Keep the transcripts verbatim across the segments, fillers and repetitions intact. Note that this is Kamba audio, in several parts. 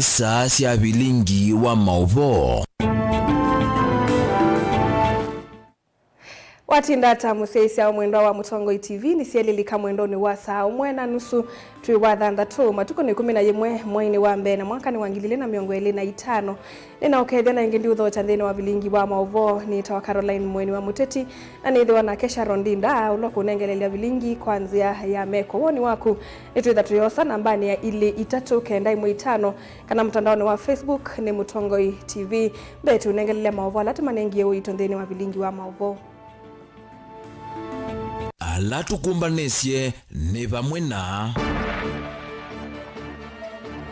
Saa sya vilingi wa maũvoo. Watinda ata mũsyaĩĩsya mwendwa wa Mũtongoi T V? Nĩsyelilika mwendonĩ wa saa ũmwe na nusu twĩ wa thanthatũ, matukũ nĩ ĩkũmi na yĩmwe mweinĩ wa mbee na mwakanĩ wa ngili ilĩ na mĩongo ĩlĩ na itano. Nĩnaũkethya na ĩngĩ ndiũthokya nthĩnĩ wa vilingi wa maũvoo. Nĩtawa Caroline Mũeni wa Mũteti, na nĩthĩwa nake Sharon Ndinda, ũla ũkũnengelelya vilingi kwa nzĩa ya meko. Woni waku nĩtwĩtha tũyosa nambanĩ ya ilĩ itatũ kenda ĩmwe itano, kana mtandaonĩ wa Facebook nĩ Mũtongoi T V. Mbee tũnengelelya maũvoo ala tũmanengie ũito nthĩnĩ wa vilingi wa maũvoo. Ala tũkũmbanĩsye nĩ vamwe na.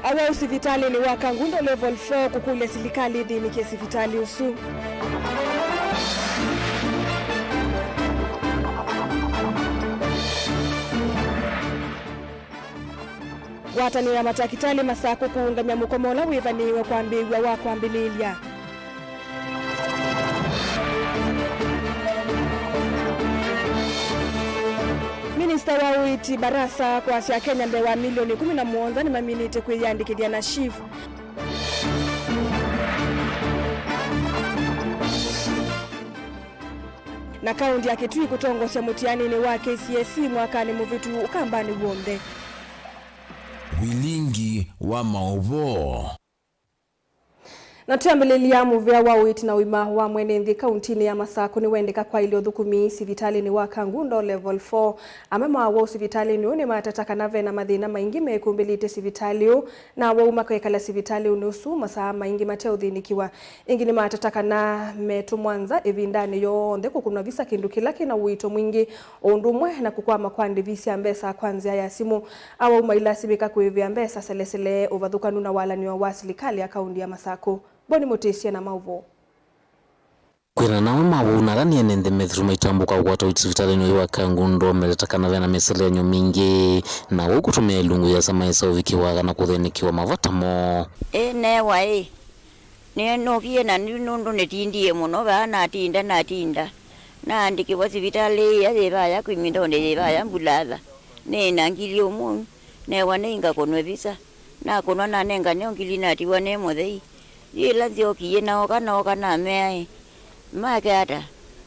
Awau sivitalĩnĩ wa Kangundo Level four kũkũlya silikalĩ ĩthĩnĩkye sivitalĩ ũsu. Ngwatanĩo ya matakĩtalĩ Masakũ kũũngamya mũkomo ũla wĩvanĩĩwe kwambĩĩw'a wa kwambĩlĩĩlya. Minista wa ũiiti Barasa kwasya Akenya mbee wa milioni ĩkũmi na mũonza nĩmaminĩte kwĩyĩandĩkĩthya na SHIF. Na kaũndi ya Kitui kũtongosya mũtianĩnĩ wa K C S E mwakanĩ mũvĩtu Ũkambanĩ w'onthe. Vilingi wa maũvoo. Na twĩambĩlĩlya, mũvĩa wa ũiiti na ũima wa mwene nthĩ kauntinĩ ya Masakũ nĩwendeka kwaĩlya ũthũkũmi sivitalĩnĩ wa Kangundo Level four. Amwe ma awau sivitalĩnĩ ũũ nĩmatata kana ve na mathĩna maingĩ mekumbĩlĩte sivitalĩ ũũ, na awau makekala sivitalĩnĩ ũsu masaa maingĩ mateũthĩnĩkĩwa. Ĩngĩ nĩmatata kana metũmwa nza ĩvindanĩ yonthe kũkũnwa visa, kĩndũ kĩla kĩna ũito mwingĩ, o ũndũ ũmwe na kũkwama kwa ndĩvi sya mbesa kwa nzĩa ya simũ. Awau mailasimĩka kũĩvĩa mbesa selesele, ũvathũkanu na walanĩo wa silikalĩ ya kaũndi ya Masakũ. Boni Mũtĩsye na maũvoo. Kwĩana na amwe ma awau na ala nĩ ene nthĩ methĩtwe maitambũka kũkwata ũiiti sivitalĩnĩ ũyũ wa Kangundo, metata kana ve na mĩseleanyo mingĩ, na ũu kũtũmĩa ilungu yĩasa maĩsa ũvikĩwa kana kũthĩnĩkĩwa mavata moo. Ĩ, neewa ĩ, nĩ nũkie na nĩ nũndũ nĩtindie mũno vaa, natinda natinda, naandĩkĩwa sivitalĩ ĩya yĩ vaya Kwimindonĩ, yĩ vaya Mbulatha, nĩ na ngili ũmwe, neewa nĩingakũnwe visa. Nakũnwa nanengane o ngili natiwa nĩ mũthei. Yĩla nzyokie nooka nooka namea-ĩ, make ata?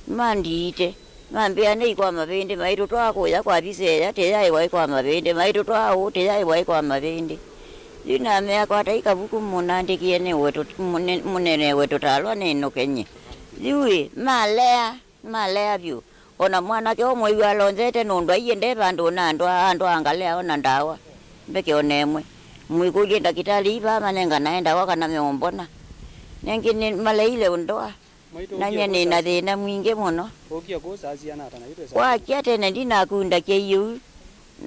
Mandiite. Mambĩa nĩikwama vĩndĩ, maitũtwaa kũya kwa visa ĩya tĩyaĩ waikwama vĩndĩ, maitũtwaa ũũ tĩyaĩ waikwama vĩndĩ. Yu namea kwatai kavuku mũnandĩkĩe nĩwe tũ-, mũne-, mũnenewe tũtalwa nĩnũkenye. Yu-ĩ, malea. Malea vyũ. O na mwanake ũmwe yu alonzete nũndũ aiĩ nde vandũ na andũ a, andũ a ngalea o na ndawa. Mbeke o na ĩmwe. Mwĩkũlye ndakĩtalĩ ii vaa manenganae ndawa kana meũmbona. Nengĩ nĩ maleile ũndoa. Na nyie nĩ na thĩna mwingĩ mũno. Ũkie kũu saa siana ata na itwe saa? Wakya tene ndinakunda kĩiũ.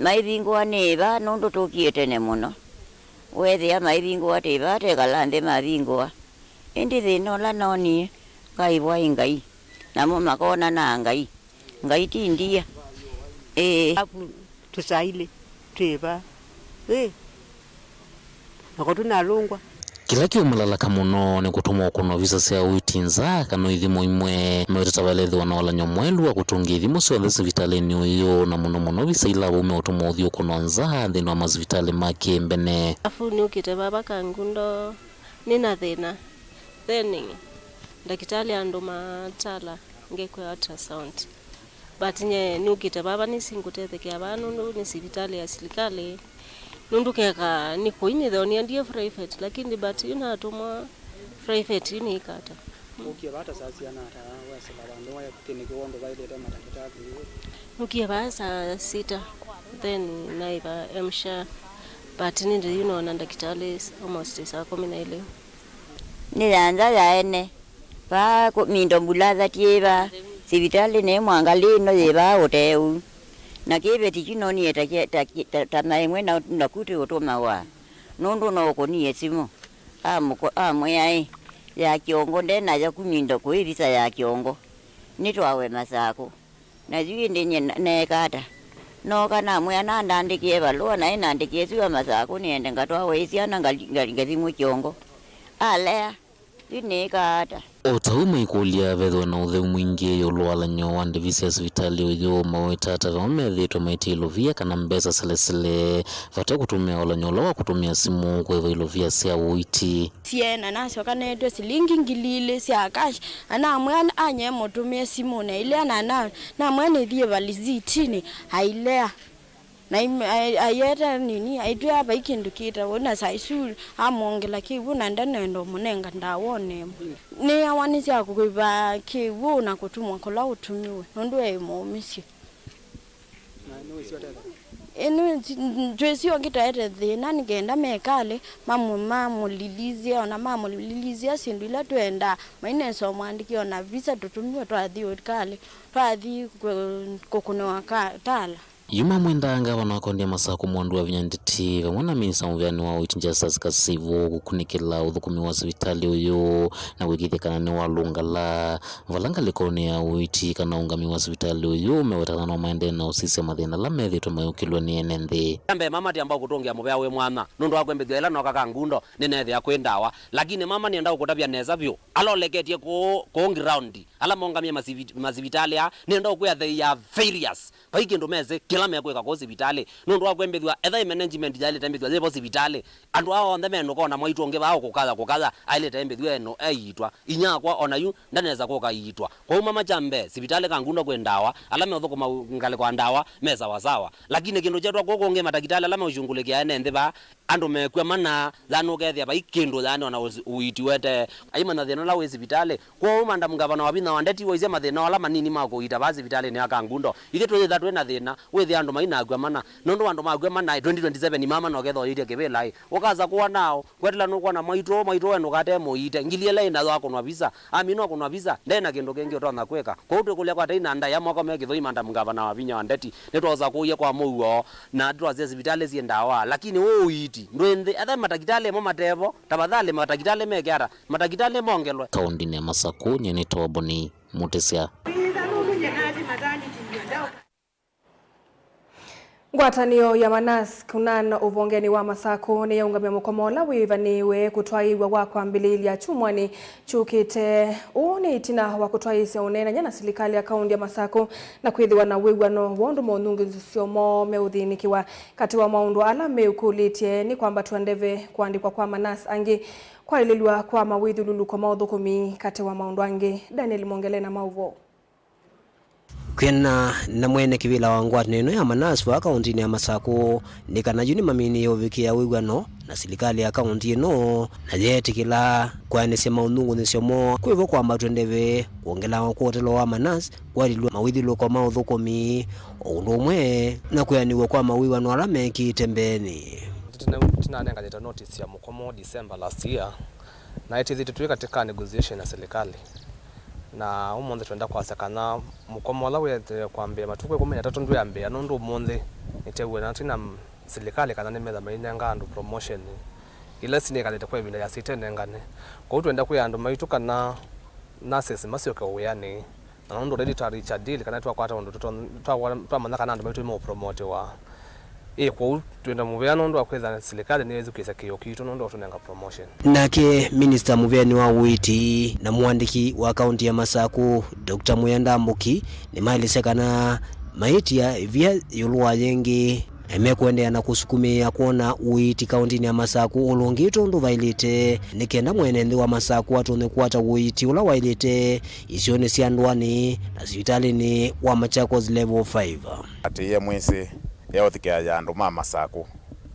Maivingũa nĩ vaa nũndũ tũkie tene mũno. Weethĩa maivingũa tĩ vaa, tekala nthĩ mavingũa. Ĩndĩ thĩna ũla noonie, ngaĩvwa ĩ Ngai. Namo makoona na Ngai. Ngai ti ndia. Ĩĩ. Avu tũsailĩ twĩ vaa. Ĩĩ. Nako tũnalũngwa. Kĩla kĩũmalalaka mũno nĩ kũtũmwa ũkũnwa visa sya ũiiti nza kana ithimo imwe. Mewetete vailethĩwa na walany'o mwaĩlu wa kũtũngĩa ithimo syonthe sivitalĩnĩ ũyũ, na mũno mũno visa ila vau meũtũmwa ũthi ũkũnwa nza nthĩnĩ wa masivitalĩ ma kĩmbene. Afu nĩũkĩte vava Kangundo. Nĩ na thĩna. Then ndakĩtalĩ andũ matala ngekwe ultrasound. But nye nĩũkĩte vava nĩsingũtethekea vaa nũndũ nĩ sivitalĩ ya silikalĩ. Nũndũ keka nĩ kũi nĩthoonie ndie private, lakini but yu natũmwa private yu nĩikata. Ũkie vata saa siana ata wesĩla vandũ wa thĩnĩkĩwa ũndũ vaĩlĩte matakĩtalĩ? Nũkie vaa saa sita, then naĩva M-SHA, but nĩndĩ yu noona ndakĩtalĩ almost saa kũmi na ilĩ. Nĩ ya nza ya ene. Vaa kũ-, Mindo Mbulatha tiĩ vaa, sivitalĩ nĩ Mwangalĩ ĩno yĩ vaa ũtee ũu. Na kĩveti kyu nonie ta kye-, ta kye-, ta, ta maemwe na, naku tĩ ũtũmawa. Nũndũ no ũkũnie simũ. Amũko-, amwĩa ĩ, ya kĩongo nde nayo ku Mindo kũĩ visa ya kĩongo. Nĩtwawe Masakũ. Na yu ĩndĩ nyie na-, neeka ata? Nooka namwĩa nandandĩkĩe valũa, naĩ nandĩkĩe syũa Masakũ nĩende ngatwawe ĩ syana ngali-, ngali-, ngathimwe kĩongo. Alea, yu nĩĩka ata? O ta ũu maikũlya vethĩwe na ũtheu mwingĩ ĩũlũ wa ũlany'o wa ndĩvi sya sivitalĩ ũyũ, maweta ta vamwe methĩĩtwe maitĩĩlũvya kana mbesa selesele vate kũtũmĩa ũlany'o ũla wa kũtũmĩa simũ kũĩva ilovia sya ũiiti. Sie na nasyoka neetwe silingi ngili ilĩ sya cash, na namwĩa anyie mũtũmĩe simũnĩ ĩla, na na- namwĩa nĩthiĩ valisitinĩ, ailea. Na im- ai- aiete nini, aitwĩa vai kĩndũ kĩtawa na saa isu amwongela kĩw'ũ na ndanenda ũmũnenga ndawa o na ĩmwe. Nĩawa nĩ sya kũĩva kĩw'ũ na kũtũmwa kũla ũtũmiwe nũndũ eĩ mũũmĩsyo. Ĩno twĩsio ngĩtaete thĩna nĩ kenda mekale mamũ- mamũlilizia, ona mamũlilizia syĩndũ ila twendaa, mainesa ũmwandĩkĩa ona visa tũtũmiwe twathi ũkale, twathi kũ- kũkũnĩwa ka- tala. Yu mamwendaa ngavana wa kaũntĩ ya Masakũ Mwandu Wavinya Ndeti vamwe na minista mũvĩanĩ wa ũiiti Justus Kasivu kũkunĩkĩla ũthũkũmi wa sivitalĩ ũyũ na kũĩkĩĩthya kana nĩwalũngala vala ngalĩkonĩ ya ũiiti kana ũngami wa sivitalĩ ũyũ, mewetana no maendee na ũsisya mathĩna ala methĩĩtwe mayũkĩlw'a nĩ ene nthĩ. Kya mbee, mama tiamba kũtũngĩa mũvea wĩ mwanya nũndũ wa kwĩmbĩthw'a ĩla nooka Kangundo nĩneethĩa kwĩ ndawa, lakini mama nĩenda kũkũtavya nesa vyũ, ala ũleketye kũũ, kũũ ground, ala maũngamĩe masivi- masivitalĩ aa, nĩenda ũkwĩa they are failures. Vai kĩndũ mesĩ kĩla mekwĩka kũũ sivitalĩ. Nũndũ wa kwĩmbĩthw'a, etha ĩ management yaĩlĩte ĩmbĩthw'a yĩvo sivitalĩ, andũ aa onthe menũka, ona mwaitũ ũngĩ vaa ũkũkaya kũkaya, aĩlĩte ĩmbĩthw'a eno eiitwa. Inyakwa ona yu ndanesa kũka iitwa. Kwoou mama kya mbee, sivitalĩ Kangundo kwĩ ndawa, ala meũthũkũma ngalĩko ya ndawa me sawasawa. Lakini kĩndũ kyetwa kũũ kũngĩ, matakitali ala meũshungulĩkĩa ene nthĩ vaa, andũ mekw'a mana, yaani ũkethĩa vai kĩndũ, yaani ona ũs- ũiiti wete. Aimanya thĩna ũla wĩ sivitalĩ. Kwoou Madam Ngavana Wavinya Ndeti waisye mathĩna ala manini ma kũiita vaa sivitalĩnĩ ya Kangundo. Ithyĩ twĩthĩtha twĩ na thĩna, wĩthĩa andũ mainakw'a mana. Nũndũ andũ makw'a mana, twenty twenty-seven mama nokethwa ũyĩtye kĩvĩla ĩ. Ũkasa kũa nao, kwetela nũkwona mwaitũ, mwaitũ we ndũkate mũiite. Ngili ĩla ĩna yo akũnwa visa. Amina akũnwa visa, nde na kĩndũ kĩngĩ ũtonya kwĩka. Kwoou twĩkũlya kwa tei na ndaĩa moko me kĩthũi Madam Ngavana Wavinya Ndeti. Nĩtwosa kũie kwa mũuo, na twasya sivitalĩ syĩ ndawa. Lakini wĩ ũiiti, ndwĩ nthĩ, etha matakitali mo matevo, tafadhali matakitali meke ata? Matakitali mongelwe. Kaũntĩnĩ ya Masakũ, nyie nĩ Toboni Mũtĩsya. Ngwatanĩo ya Manas Kunan ũvongenĩ wa Masakũ nĩyaũngamya mũkomo ũla wĩvanĩĩwe kũtwaĩĩw'a wa kwambĩlĩĩlya kyumwanĩ kyũkĩte. Ũũ nĩ ĩtina wa kũtwaĩĩsya ũneenany'a na silikalĩ ya kaũntĩ ya Masakũ na kwĩthĩwa na wĩw'ano wa ũndũ monyungunyĩsyo moo meũthĩnĩkĩwa. Katĩ wa maũndũ ala meũkũlĩtye nĩ kwambatw'a ndeve, kũandĩkwa kwa manas angĩ, kwaĩlĩlw'a kwa mawĩthyũlũlũko ma ũthũkũmi, katĩ wa maũndũ angĩ. Daniel Mwongele na maũvoo. Kwĩana na mwene kĩvĩla wa ngwatanĩo ĩno ya manas vaa kaũntĩnĩ ya Masakũ nĩ kana yu nĩmaminĩe ũvikĩa wĩw'ano na silikalĩ ya kaũntĩ ĩno, na yeetĩkĩla kwaanĩsya maũnyungunyĩsyo moo kwĩvo kwambatw'e ndeve, kwongela ũkũũtĩlo wa manas, kwaĩlĩlw'a mawĩthyũlũlũko ma ũthũkũmi, o ũndũ ũmwe na kwĩanĩw'a kwa mawĩw'ano ala mekĩĩte mbeenĩ. Tũtina- tũnanenganĩte notice ya mũkomo December last year, na ĩtĩthĩtwe twĩ katĩ ka negotiation na silikalĩ, na ũmũnthĩ twenda kwasya kana mũkomo ũla wĩetĩwe kwambĩĩa matukũ ĩkũmi na atatũ ndwĩambĩĩa, nũndũ ũmũnthĩ nĩtew'e na twĩna silikalĩ kana nĩmetha mainenga andũ promotion ila sinĩkalĩte kwa ĩvinda yasya itenengane. Kwoou twenda kwĩa andũ maitũ kana nurses masyoke wĩanĩ, na nũndũ already twa reach a deal kana twakwata ũndũ tũton- twakwa- twamanya kana andũ maitũ nĩmeũpromotiwa. Ĩ, kwoou twĩna mũvea nũndũ wa kwĩtha silikalĩ nĩyĩthukĩĩsya kĩĩo kitũ nũndũ wa kũtũnenga promotion. Nake minista mũvĩanĩ wa ũiiti na mũandĩki wa kaũntĩ ya Masakũ, Doctor Muya Ndambuki, nĩmaelesya kana maĩtya ĩvia ĩũlũ wa yĩngĩ, na nĩmekũendeea na kũsukumĩĩa kwona ũiiti kaũntĩnĩ ya Masakũ ũlũngĩtwe ũndũ vaĩlĩte, nĩ kenda mwene nthĩ wa Masakũ atũnye kũkwata ũiiti ũla waĩlĩte isionĩ sya ndũanĩ na sivitalĩnĩ wa Machakos Level five. Atĩĩe mwĩsĩ, eũthikĩĩa andũ ma Masakũ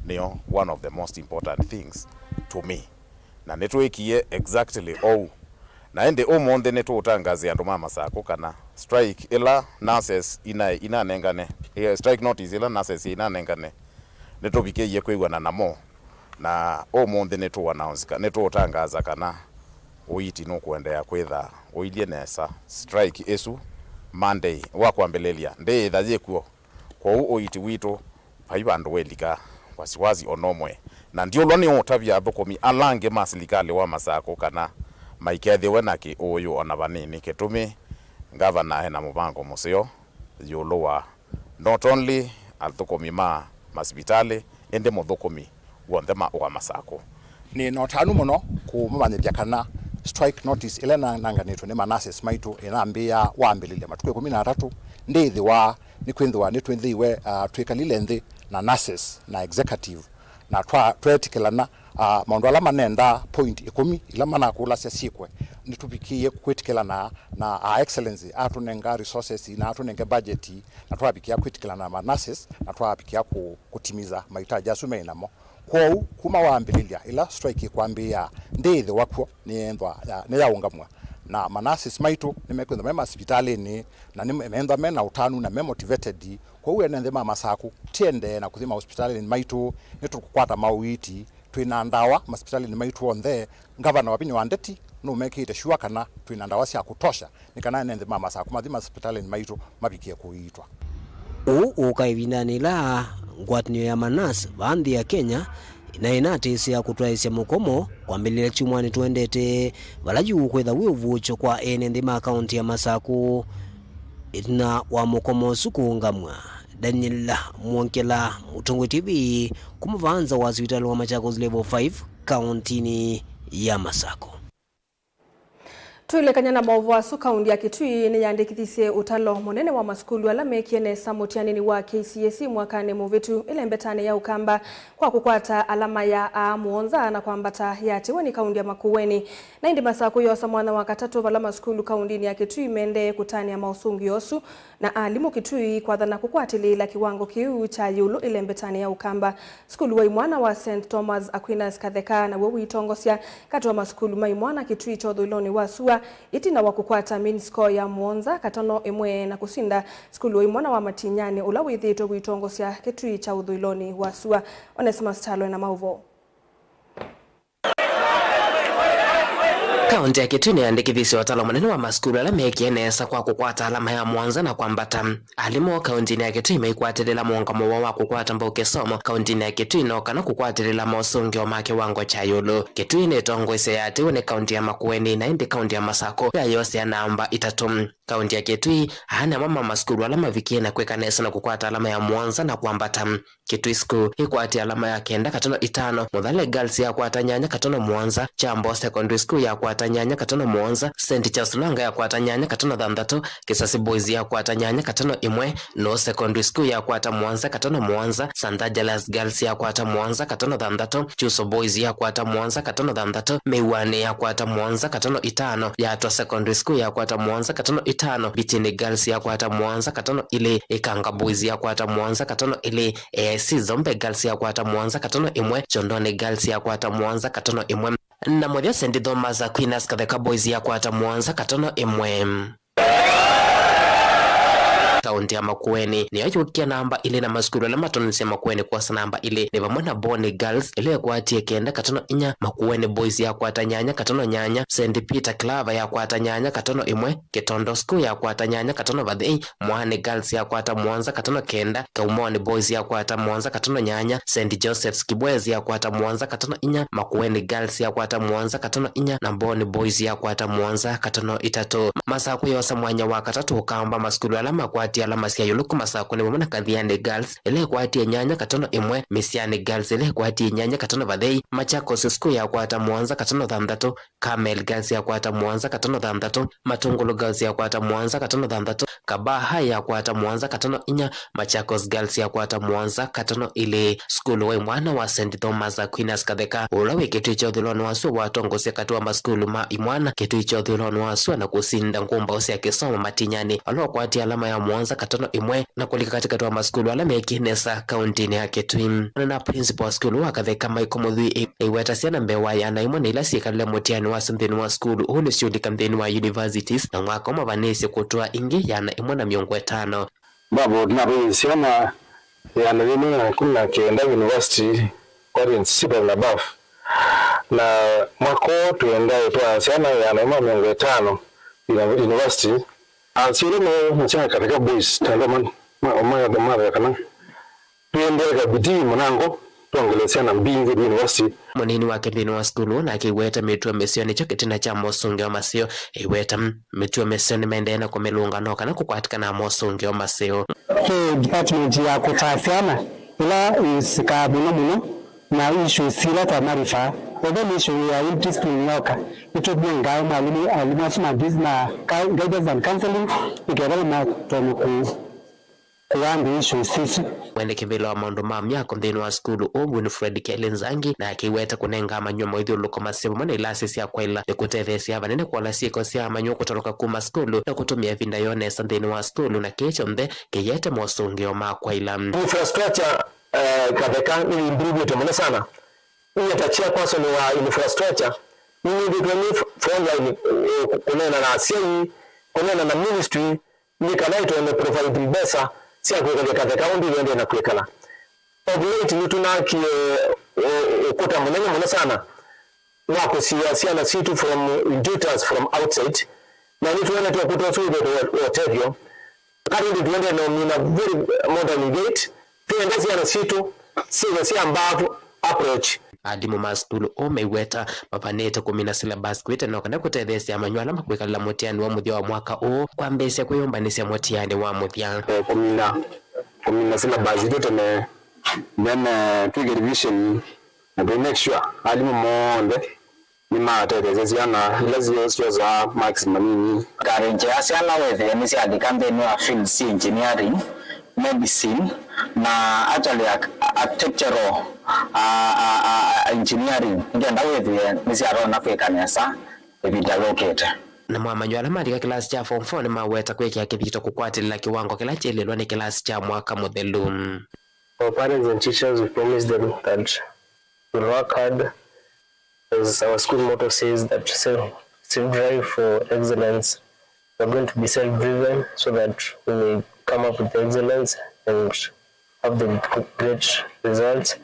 nĩyo one of the most important things to me. Na nĩtwĩkie exactly ou. Na ĩndĩ ũmũnthĩ nĩtũũtangazĩa andũ ma Masakũ kana strike ĩla nurses ina- inanengane, eh, strike notice ĩla nurses inanengane, nĩtũvikĩie kwĩw'ana namo. Na ũmũnthĩ nĩtũannounce ka- nĩtũũtangaza kana ũiiti nũkũendeea kwĩtha ũilyĩ nesa. Strike ĩsu Monday wa kwambĩlĩlya ndĩĩtha yĩkw'o. Kwoou ũiiti witũ vai vandũ welika wasiwasi o na ũmwe, na ndiũlwa nĩ ũtavya athũkũmi ala angĩ ma silikalĩ wa Masakũ kana maikethĩwe na kĩũũyũ o na vanini, kĩtumi ngavana e na mũvango mũseo ĩũlũ wa not only athũkũmi ma masivitalĩ, ĩndĩ mũthũkũmi w'onthe ma wa Masakũ. Nĩ na ũtanu mũno kũmũmanyĩthya kana Strike notice ĩla ĩnananganĩtwe nĩ ma nurses maitũ ĩnambĩĩa wambĩlĩlya matukũ ĩkũmi na atatũ, ndĩĩthĩwa nĩkwĩthĩwa nĩtwĩthĩiwe, uh, twĩkalile nthĩ na nurses na executive, na twa-, tweetĩkĩlana, uh, maũndũ ala manenda point ĩkũmi ila manakũlasya syĩkwe, nĩtũvikĩie kwĩtĩkĩlana na Her Excellency atũnenga resources na atũnenge budget, na twavikĩa kwĩtĩkĩlana na ma nurses, na twavikĩa kũ-, kũtimiza mahitaji asu me namo. Kwoou, kuma wambĩlĩlya ĩla strike ĩkwambĩĩa, ndĩĩthĩwa kw'o nĩyethwa ya-, nĩyaũngamw'a, na ma nurses maitũ nĩmekwĩthwa me masivitalĩnĩ, na nĩmeethwa me na ũtanu na me motivated. Kwoou ene nthĩ ma Masaku, tiendee na kũthi mahospitalĩnĩ maitũ, nĩtũkũkwata maũiiti, twĩ na ndawa masivitalĩnĩ maitũ onthe. Ngavana Wavinya wa Ndeti nũmekĩĩte sure kana twĩ na ndawa sya kũtosha, nĩ kana ene nthĩ ma Masaku mathi masivitalĩnĩ maitũ mavikĩe kũiitwa. Ũu ũka ĩvindanĩ ĩla ngwatanĩo ya ma nurse vaa nthĩ ya Kenya na ĩnatĩsya kũtwaĩsya mũkomo kwambĩlĩlya kyumwanĩ tũendete, vala yu kwĩtha wĩ ũvuũkyo kwa ene nthĩ ma kaũntĩ ya Masaku. Ĩtina wa mũkomo ũsu kũũngamw'a, Daniel Mwongela, Mũtongoi T V, kuma vaa nza wa sivitalĩ wa Machakos Level five, kaũntĩnĩ ya Masaku. Twĩlekany'a na maũvoo asu, kaũntĩ ya Kitui nĩyandĩkĩthisye ũtalo mũnene wa masukulu ala mekie nesa mũtianĩnĩ wa K C S E mwakanĩ mũvĩtu ĩlembetanĩ ya Ũkamba kwa kũkwata alama ya A mũonza na kwambata yaatĩwe nĩ kaũntĩ ya Makueni. Na ĩndĩ Masaku yosa mwanya wa katatũ, vala masukulu kaũntĩnĩ ya Kitui mendee kũtanĩa maũsũngĩo asu, na alimũ Kitui kwathana kũkwatĩlĩĩla kĩwango kĩu kya ĩũlũ ĩlembetanĩ ya Ũkamba. Sukulu wa imwana wa Saint Thomas Aquinas Katheka naw'o wĩtongosya katĩ wa masukulu ma imwana Kitui kya ũthũĩlonĩ wa sua, ĩtina wa kũkwata mean score ya mũonza katano ĩmwe na kũsinda sukulu wa imwana wa Matinyani, ũla wĩthĩĩtwe wĩtongosya Kitui kya ũthũĩlonĩ wa sua. Onesimus Kyalo ena maũvoo. Kaũntĩ ya Kitui nĩyandĩkĩthisye ũtalo mũnene wa masukulu ala mekie nesa kwa kũkwata alama ya mũonza na kwambata. Alimũ kaũntĩnĩ ya Kitui maikwatĩlĩla mũũngamo woo wa kũkwata mbau kĩsomo kaũntĩnĩ ya Kitui no kana kũkwatĩlĩla mosũngĩo ma kĩwango kya ĩũlũ. Kitui nĩtongoesye yaatĩwe nĩ kaũntĩ ya Makueni, na ĩndĩ kaũntĩ ya Masaku yayosea namba itatũ. Kaũntĩ ya Kitui, aa nĩ amwe ma masukulu ala mavikie na kwĩka nesa na kũkwata alama ya mũonza na kwambata. Kitui School ĩkwatie alama ya kenda katano itano, Mũthale Girls yakwata nyanya katano mũonza, Kyambo Secondary School yakwata nyanya katano mũonza, Saint Charles Lwanga yakwata nyanya katano thanthatũ, Kisasi Boys yakwata nyanya katano ĩmwe, Noo Secondary School yakwata mũonza katano mũonza, Saint Angelas Girls yakwata mũonza katano thanthatũ, Chuso Boys yakwata mũonza katano thanthatũ, Meiwani yakwata mũonza katano itano, Yatwa Secondary School yakwata mũonza katano itano, Bitini Girls yakwata mũonza katano ilĩ, Ikanga Boys yakwata mũonza katano ilĩ, A I C Zombe Girls yakwata mũonza katano ĩmwe, Chondoni Girls yakwata mũonza katano ĩmwe, na mũthya Saint Thomas Aquinas Katheka Boys yakwata mũonza katano ĩmwe. Kaũntĩ ya Makueni nĩyo yũkie namba ilĩ, na masukulu ala matonisye Makueni kwosa namba ilĩ nĩ vamwe na Boni Girls ĩla ĩkwatie kenda katano inya, Makueni Boys yakwata nyanya katano nyanya, Saint Peter Claver yakwata nyanya katano ĩmwe, Kĩtondo School yakwata nyanya katano vathei, Mwaani Girls yakwata mũonza katano kenda, Kaumoni Boys yakwata mũonza katano nyanya, Saint Joseph's Kibwezi yakwata mũonza katano inya, Makueni Girls yakwata mũonza katano inya, na Mboni Boys yakwata mũonza katano itatũ. Masaku yosa mwanya wa katatũ Ũkamba, masukulu ala makwatie alama sya ĩũlũ kuma Masaku nĩ vamwe na Kathiani Girls ĩla ĩkwatie nyanya katano ĩmwe, Misiani Girls ĩla ĩkwatie nyanya katano vathei, Machakos School yakwata mũonza katano thanthatũ, Carmel Girls yakwata mũonza katano thanthatũ, Matungulu Girls yakwata mũonza katano thanthatũ, Kabaa High yakwata mũonza katano inya, Machakos Girls yakwata mũonza katano ilĩ. Sukulu wa imwana wa Saint Thomas Aquinas Katheka, ũla wĩ Kĩtui kya ũthũĩlonĩ wa sua, watongosya katĩ wa masukulu ma imwana Kĩtui kya ũthũĩlonĩ wa sua na kũsinda ngũmbaũ sya kĩsomo Matinyani, ala ũkwatie alama ya mũonza katano ĩmwe, na kũlika katĩkatĩ wa masukulu ala mekie nesa kaũntĩnĩ ya Kitui. Ona na principal wa sukulu wa Katheka, Michael Mũthui, ĩ-, ĩweta syana mbee wa ĩana ĩmwe na ila syĩkalile mũtiani wasyo nthĩnĩ wa sukulu ũũ nĩsyũlika nthĩnĩ wa universities, na mwaka ũmwe vanĩĩsye kũtwaa ingĩ ĩana ĩmwe na mĩongo ĩtano. Mbavu navaie syana ĩana yĩmwe na ĩkũmi na kenda university, Orients, Seabird na Bath. Na mwaka ũũ twĩenda ĩtwaa syana ĩana ĩmwe na mĩongo ĩtano ina-, university. Asyai nĩ Machakos Katheka Boys, tandũ ma-, ma-, ma-, mathea kana twĩendee eka bidii mũnango, twongele syana mbingĩ university. Mũnini wake nthĩnĩ wa sukulu nake ĩweta mĩtuo mĩseo nĩkyo kĩtina kya mosũngĩo maseo. Ĩweta mĩtuo mĩseo nĩmaendee na kũmĩlũnga no kana kũkwatĩkana na mosũngĩo maseo. Kwĩ department ya kũtaa syana ĩla ĩũsikaa mũno mũno na issues ila ta marifa, Ethĩwa nĩ issue ya indiscipline yoka, nĩtũnengae mwalimũ, alimũ asu ma dis-, ma cou-, guidance and counseling, nĩ kenda matonya ku-, kũaa nthĩ issues isu. Mwendekevĩla wa maũndũ ma myako nthĩnĩ wa sukulu ũũ, Winfred Kelly Nzangi, nake aiweta kũnenga amanyĩw'a moithyũlũlũko maseo vamwe na ilasi sya kwaĩla nĩ kũtetheesya vanene kũola syĩko sya amanyĩw'a kũtoroka kuma sukulu na kũtũmĩa ĩvinda yoo nesa nthĩnĩ wa sukulu, na kĩĩ kyonthe kĩyĩete mosũngĩo ma kwaĩla. Infrastructure, eh, Katheka nĩ improve-ĩtwe mũno sana. Niĩ ta chairperson wa infrastructure, nĩnĩthĩtwe nĩ frontline, eh, kũneena na asyai, kũneena na ministry, nĩ kana ĩtonya provide mbesa sya kwĩkalya Katheka ũndũ ĩendee na kwĩkala. Of late nĩtũnakie, eh, ũkũta mũnene mũno sana wa kũsiĩa syana sitũ from intruders from outside, na nĩtwonete ũkũta ũsu wĩthĩĩtwe wa ũtethyo. Kati nĩtũendee na ũmina very modern gate, twĩenda syana sitũ syĩthwe sya mbaavu approach. Alimũ ma sukulu ũũ meiweta mavanĩte kũmina syllabus kwĩ tene o kana kũtetheesya amanyĩw'a ala makwĩkalĩla mũtiani wa mũthya wa mwaka ũũ kwambĩĩsya kwĩyũmbanĩsya mũtiani wa mũthya. Eh, kũmina, kũmina syllabus itũ tene, then, eh, twĩke revision na tũ make sure alimũ monthe nĩmatetheesya syana ila syo-, syosaa marks manini. Encourage syana wĩthĩe nĩsyalika nthĩnĩ wa fields sya engineering, medicine, na actually arch-, architectural, a, a, a, a, engineering, nĩkenda wĩthĩe nĩsyatonya kwĩka nesa ĩvinda yũkĩte. Namo amanyĩw'a ala malika kĩlasi kya form four nĩmaweta kwĩkĩa kĩthito kũkwatĩlĩla kĩwango kĩla kyaĩlĩlwe nĩ kĩlasi kya mwaka mũthelu. Our parents and teachers, we promise them that we'll work hard, as our school motto says, that self, self drive for excellence. We're going to be self-driven so that we may come up with excellence and have the great results.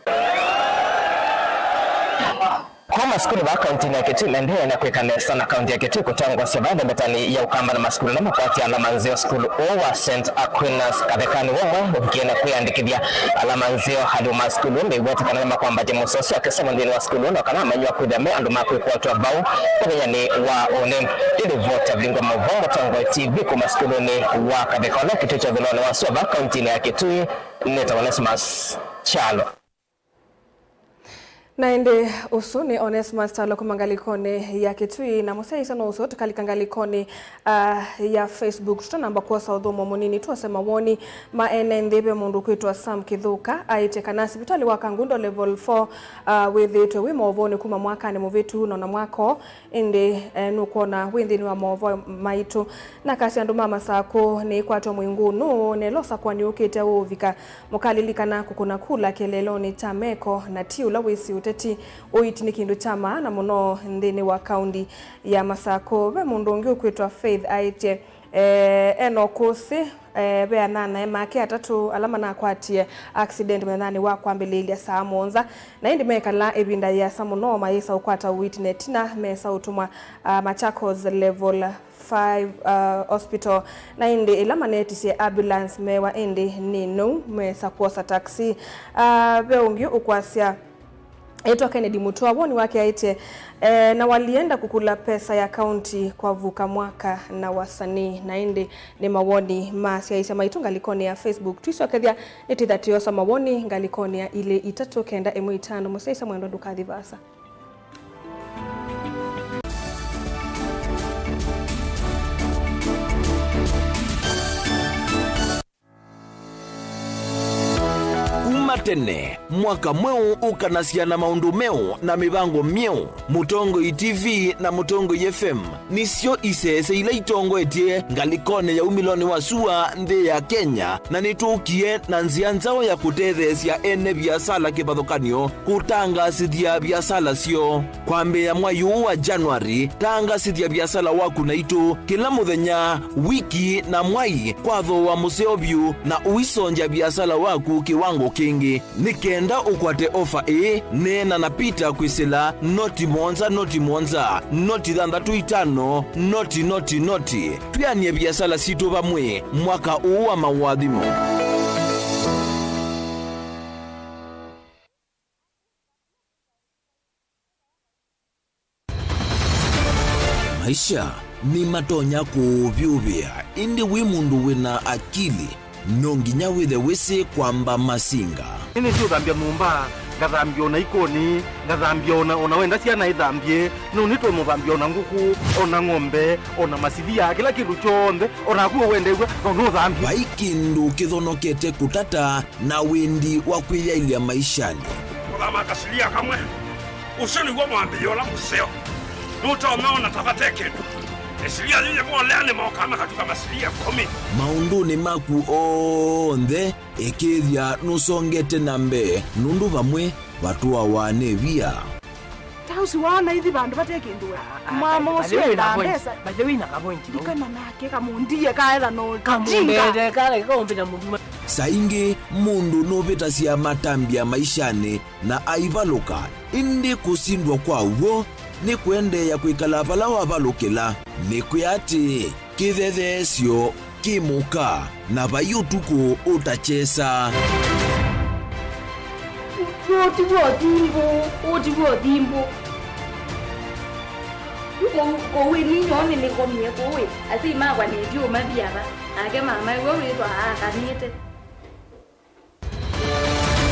Kuma sukulu va kaunti ya Kitui maendee na kwĩka nesa, na kaunti ya Kitui kũtongosya va ndemetani ya Ũkamba na masukulu na makwatya alama nzeo sukulu ũũ wa Saint Aquinas Kathekani womwe ũvikie na kwĩandĩkĩthya alama nzeo. Alimũ ma sukulu meiweta kana nĩmakwambatya mũsosi wa kĩsomo nthĩnĩ wa sukulu, na kana amanyĩw'a kwĩthĩa me andũ ma kwĩkwatwa vau ũthenyanĩ wa ũnĩ. Ĩndĩ vota vingwa maũvoo Mũtongoi T V kuma sukulunĩ wa Katheka ũla kĩtuo kya ũthũĩlonĩ wa sua va kauntinĩ ya Kitui, nĩtawa Onesmus Kyalo. Na ĩndĩ ũsu nĩ Onesmus Kyalo kuma ngalĩkonĩ ya Kitui, na mũsyaĩĩsya no ũsu tũkalika ngalĩkonĩ, ah, ya Facebook. Tũtanamba kwosa ũthũmũo mũnini, twose mawoni ma ene nthĩ. Ve mũndũ ũkwĩtwa Sam Kĩthũka aĩtye kana sivitalĩ wa Kangundo Level four, ah, wĩthĩĩtwe wĩ maũvoonĩ kuma mwakanĩ mũvĩtu na ona mwaka ũũ, ĩndĩ, eh, nũkwona wĩ nthĩnĩ wa maũvoo maitũ. Nakasya andũ ma Masakũ nĩĩkwatwa mũingũnũ, na ĩla ũsakũani ũkĩte ũũvika, mũkalilikana kũkũna kula kĩeleelonĩ kya meko, na ti ũla wĩsĩ ũteti. Ũiiti nĩ kĩndũ kya maana mũno nthĩnĩ wa kaunti ya Masakũ. Ve mũndũ ũngĩ ũkwĩtwa Faith aĩtye, eh, e na ũkũsĩ, eh, ve ana-a-naĩ make atatũ ala manakwatie accident mũthenyanĩ wa kwambĩlĩĩlya saa mũonza, na ĩndĩ mekala ĩvinda yĩasa mũno mayĩsa ũkwata ũiiti, na ĩtina mesa ũtũmwa, ah, Machakos Level five, ah, Hospital, na ĩndĩ ĩla manetisye ambulance meewa ĩndĩ nĩ nou, mesa kwosa taxi. Ah, ve ũngĩ ũkwasya, ĩtwa Kennedy Mutua, woni wake aĩtye, eh, na walienda kukula pesa ya kaunti kwa vuka mwaka na wasanii. Na ĩndĩ nĩ mawoni ma asyaĩĩsya maitũ ngalĩkonĩ ya Facebook. Twisokethya nĩtwĩtha tũyosa mawoni ngalĩkonĩ ya ilĩ itatũ kenda ĩmwe itano. Mũsyaĩĩsya mwendwa, ndũkathi vaasa. Kuma tene, mwaka mweũ ũkanasya na maũndũ meũ na mĩvango myeũ. Mũtongoi T V na Mũtongoi F M nĩsyo isese ila itongoetye ngalĩkonĩ ya umĩlonĩ wa sua nthĩ ya Kenya, na nĩtwũkie na nzĩa nzaũ ya kũtetheesya ene viasala kĩvathũkany'o kũtangaasĩthya viasala syoo. Kwambĩĩa mwai ũũ wa January, tangaasĩthya viasala waku naitũ kĩla mũthenya, wiki, na mwai kwa thooa mũseo vyũ, na ũisongya viasala waku kĩwango kĩngĩ. Nĩ kenda ũkwate ofa ĩĩ, neena na Peter kwĩsĩla noti mũonza, noti mũonza, noti thanthatũ itano, noti, noti, noti. Twĩanĩe viasala sitũ vamwe mwaka ũũ wa maũathimo. Maisha nĩmatonya kũũvyũvĩa, ĩndĩ wĩ mũndũ wĩ na akili, no nginya wĩthe wĩsĩ kwamba masinga. Nĩnĩsĩ ũthambya nyũmba, Ngathambya o na ikoni, ngathambya o na, o na wenda syana ithambye, no nĩtũmũthambya o na ngũkũ, o na ng'ombe, o na masilia, kĩla kĩndũ kyonthe, o naku ũwendeew'a, no nũthambye. Vai kĩndũ kĩthonokete kũtata na wendi wa kwĩyaĩlya maishanĩ. Kũthama kasilia kamwe, ũsu nĩw'o mwambĩĩo ũla mũseo. Nũtonya ona ta vate kĩndũ. Ĩsilia yĩyĩvolea nĩmokaa makatuka masilia ĩkũmi. Maũndũnĩ maku onthe, ĩkĩĩthya nũsongete na mbee, nũndũ vamwe vatũawa nĩ via. Ta ũsu waana ithi vandũ vate kĩndũ we. Mama ũsu endaa mbesa. By the way, na kavointi vau. Ndikana nake kamũndie kaetha no kamũmbete kale kaũmbĩta mũndũ. Saa ingĩ mũndũ nũvĩtasya matambya maishanĩ na aivalũka, ĩndĩ kũsindwa kwa w'o nĩ kũendeea kwĩkala vala wavalũkĩla. Nĩkwĩa atĩĩ, kĩthetheesyo kĩ mũka, na vai ũtukũ ũtakyesa. Ũũ ti w'o thimbũ, ũũ ti w'o thimbũ. Yu kũu, kũu ĩ ninyoo nĩnĩkomie kũu ĩ, asyai makwa nĩndiũmathi ava, nake mama ĩwe wĩthwa aakanĩte.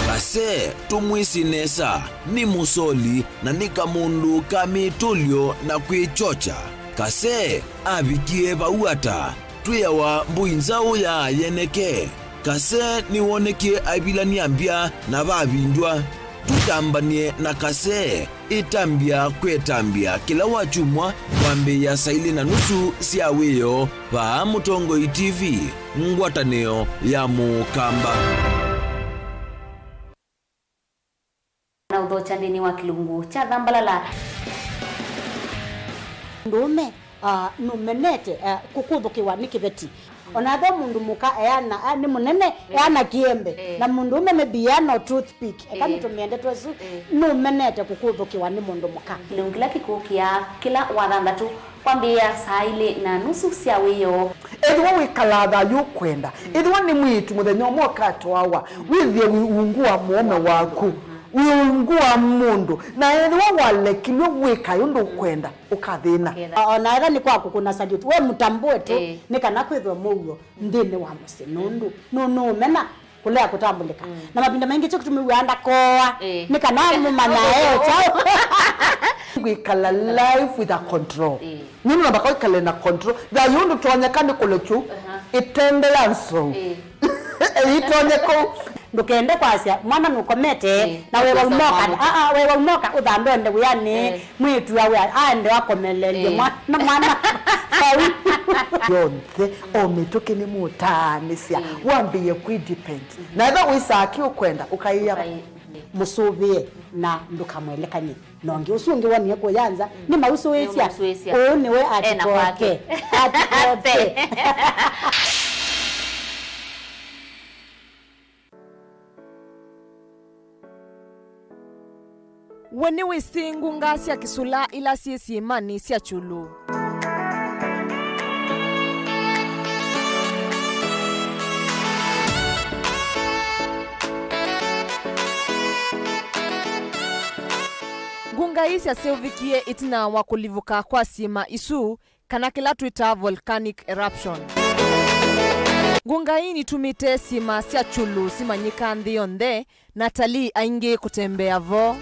Kase, tũmwĩsĩ nesa, nĩ mũsoli na nĩ kamũndũ ka mĩtũlyo na kwĩkyokya. Kase avikie vau ata? Twĩawa mbũi nzaũ ya yeneke. Kase nĩwonekie aivilany'a mbya na vavindw'a. Tũtambany'e na Kase. Ĩtambya kwetambya kĩla wakyumwa kwambĩĩa saa ilĩ na nusu sya wĩoo vaa Mũtongoi T V, ngwatanĩo ya Mũkamba. Na ũthokya nthĩnĩ wa kĩlungu kya Thambalala. Mũndũũme, ah, nũmenete, ah, kũkũthũkĩwa nĩ kĩveti. Ona ve mũndũ mũka eana, ah, nĩ mũnene, eh, eana kĩembe. Eh. Na mũndũũme maybe eana o toothpick. Eka, eh, nĩtũmĩe ndeto ĩsu, eh, nũmenete kũkũthũkĩwa nĩ mũndũ mũka. Kĩlungu kĩla kĩkũkĩa kĩla wathanthatũ kwambĩĩa saa ilĩ na nusu sya wĩoo. Ethĩwa wĩkalaa thayũ ũkwenda, mm, ethĩwa nĩ mwĩĩtu mũthenya ũmwe ũkatwawa, mm, wĩthĩe wĩ ungu wa mũũme waku, mm, wĩ ungu wa mũndũ, na ethĩwa walekilw'e wĩkae ũndũ ũkwenda, ũkathĩna. Ũkethĩa. O na ethĩwa nĩ kwa kũkũna salute, we mũtambũe tu, eh, nĩ kana kwĩthwe mũuo nthĩnĩ wa mũsyĩ, nũndũ nũ-, nũũmena kũlea kũtambũlĩka. Mm. Na mavinda maingĩ kyo kĩtũmĩw'aa ndakoa, eh, nĩ kana mũmanya e kyaũ. Kwĩkala life with a control. Eh. Nũndũ nambaka wĩkale na control. Thayũ ndũtonyeka nĩ kũlekyu, aha, ĩtende ya nzou. Eh. Ĩtonye kũu. Ndũkende kwasya, mwana nũkomete, eh, na wewa ũkosa umoka, mwana. Aa, wewa umoka, ũthambe ũende wĩanĩ, eh, mwĩĩtu awe, aende akomeleelye, eh, mwana, mwana. Vau. Yonthe, o mĩtũkĩ nĩ mũtaanĩsya, mm, wambĩĩe kwĩ depend. Mhm. Na ethĩwa wĩsaa kĩ ũkwenda, ũkaĩa. Ũkai-, mũsũvĩe na ndũkamwelekany'e na ũngĩ. Ũsu ũngĩ wonie kũya nza, mm, nĩmausũĩsya. Nĩmausũĩsya. Ũũ nĩwe ena atikoke. Kwake. Atikoke. We nĩwĩsĩ ngunga sya kĩsũla ila syĩ syĩmanĩ sya kyũlũ? Ngunga ii syaseũvĩkie ĩtina wa kũlivũka kwa syĩma isu, kana kĩla twĩtaa volcanic eruption. Ngunga ii nitumĩte syĩma sya kyũlũ simanyĩka nthĩ yonthe, na atalii aingĩ kũtembea vo.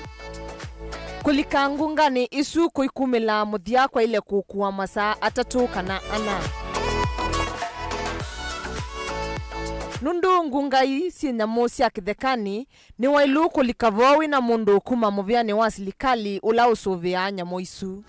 Kũlika ngunganĩ isu kũikumĩla mũthya kwaile kũkua masaa atatũ kana ana. Nũndũ ngunga ii syĩ nyamũ sya kĩthekanĩ, nĩwaĩlu kũlika vo wĩ na mũndũ kuma mũvĩanĩ wa silikalĩ ũla ũsũvĩaa nyamũ isu.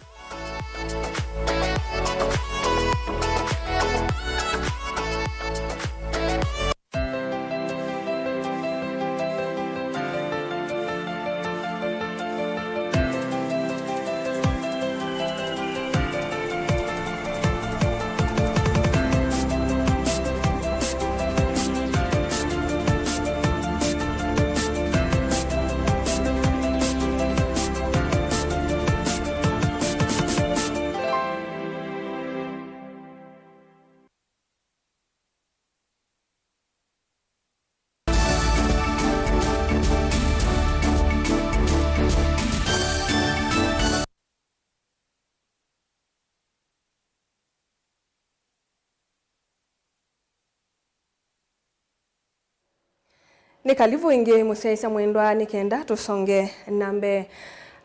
Nĩ kalivu ĩngĩ mũsyaĩĩsya mwendwa nĩ kenda tũsonge na mbee.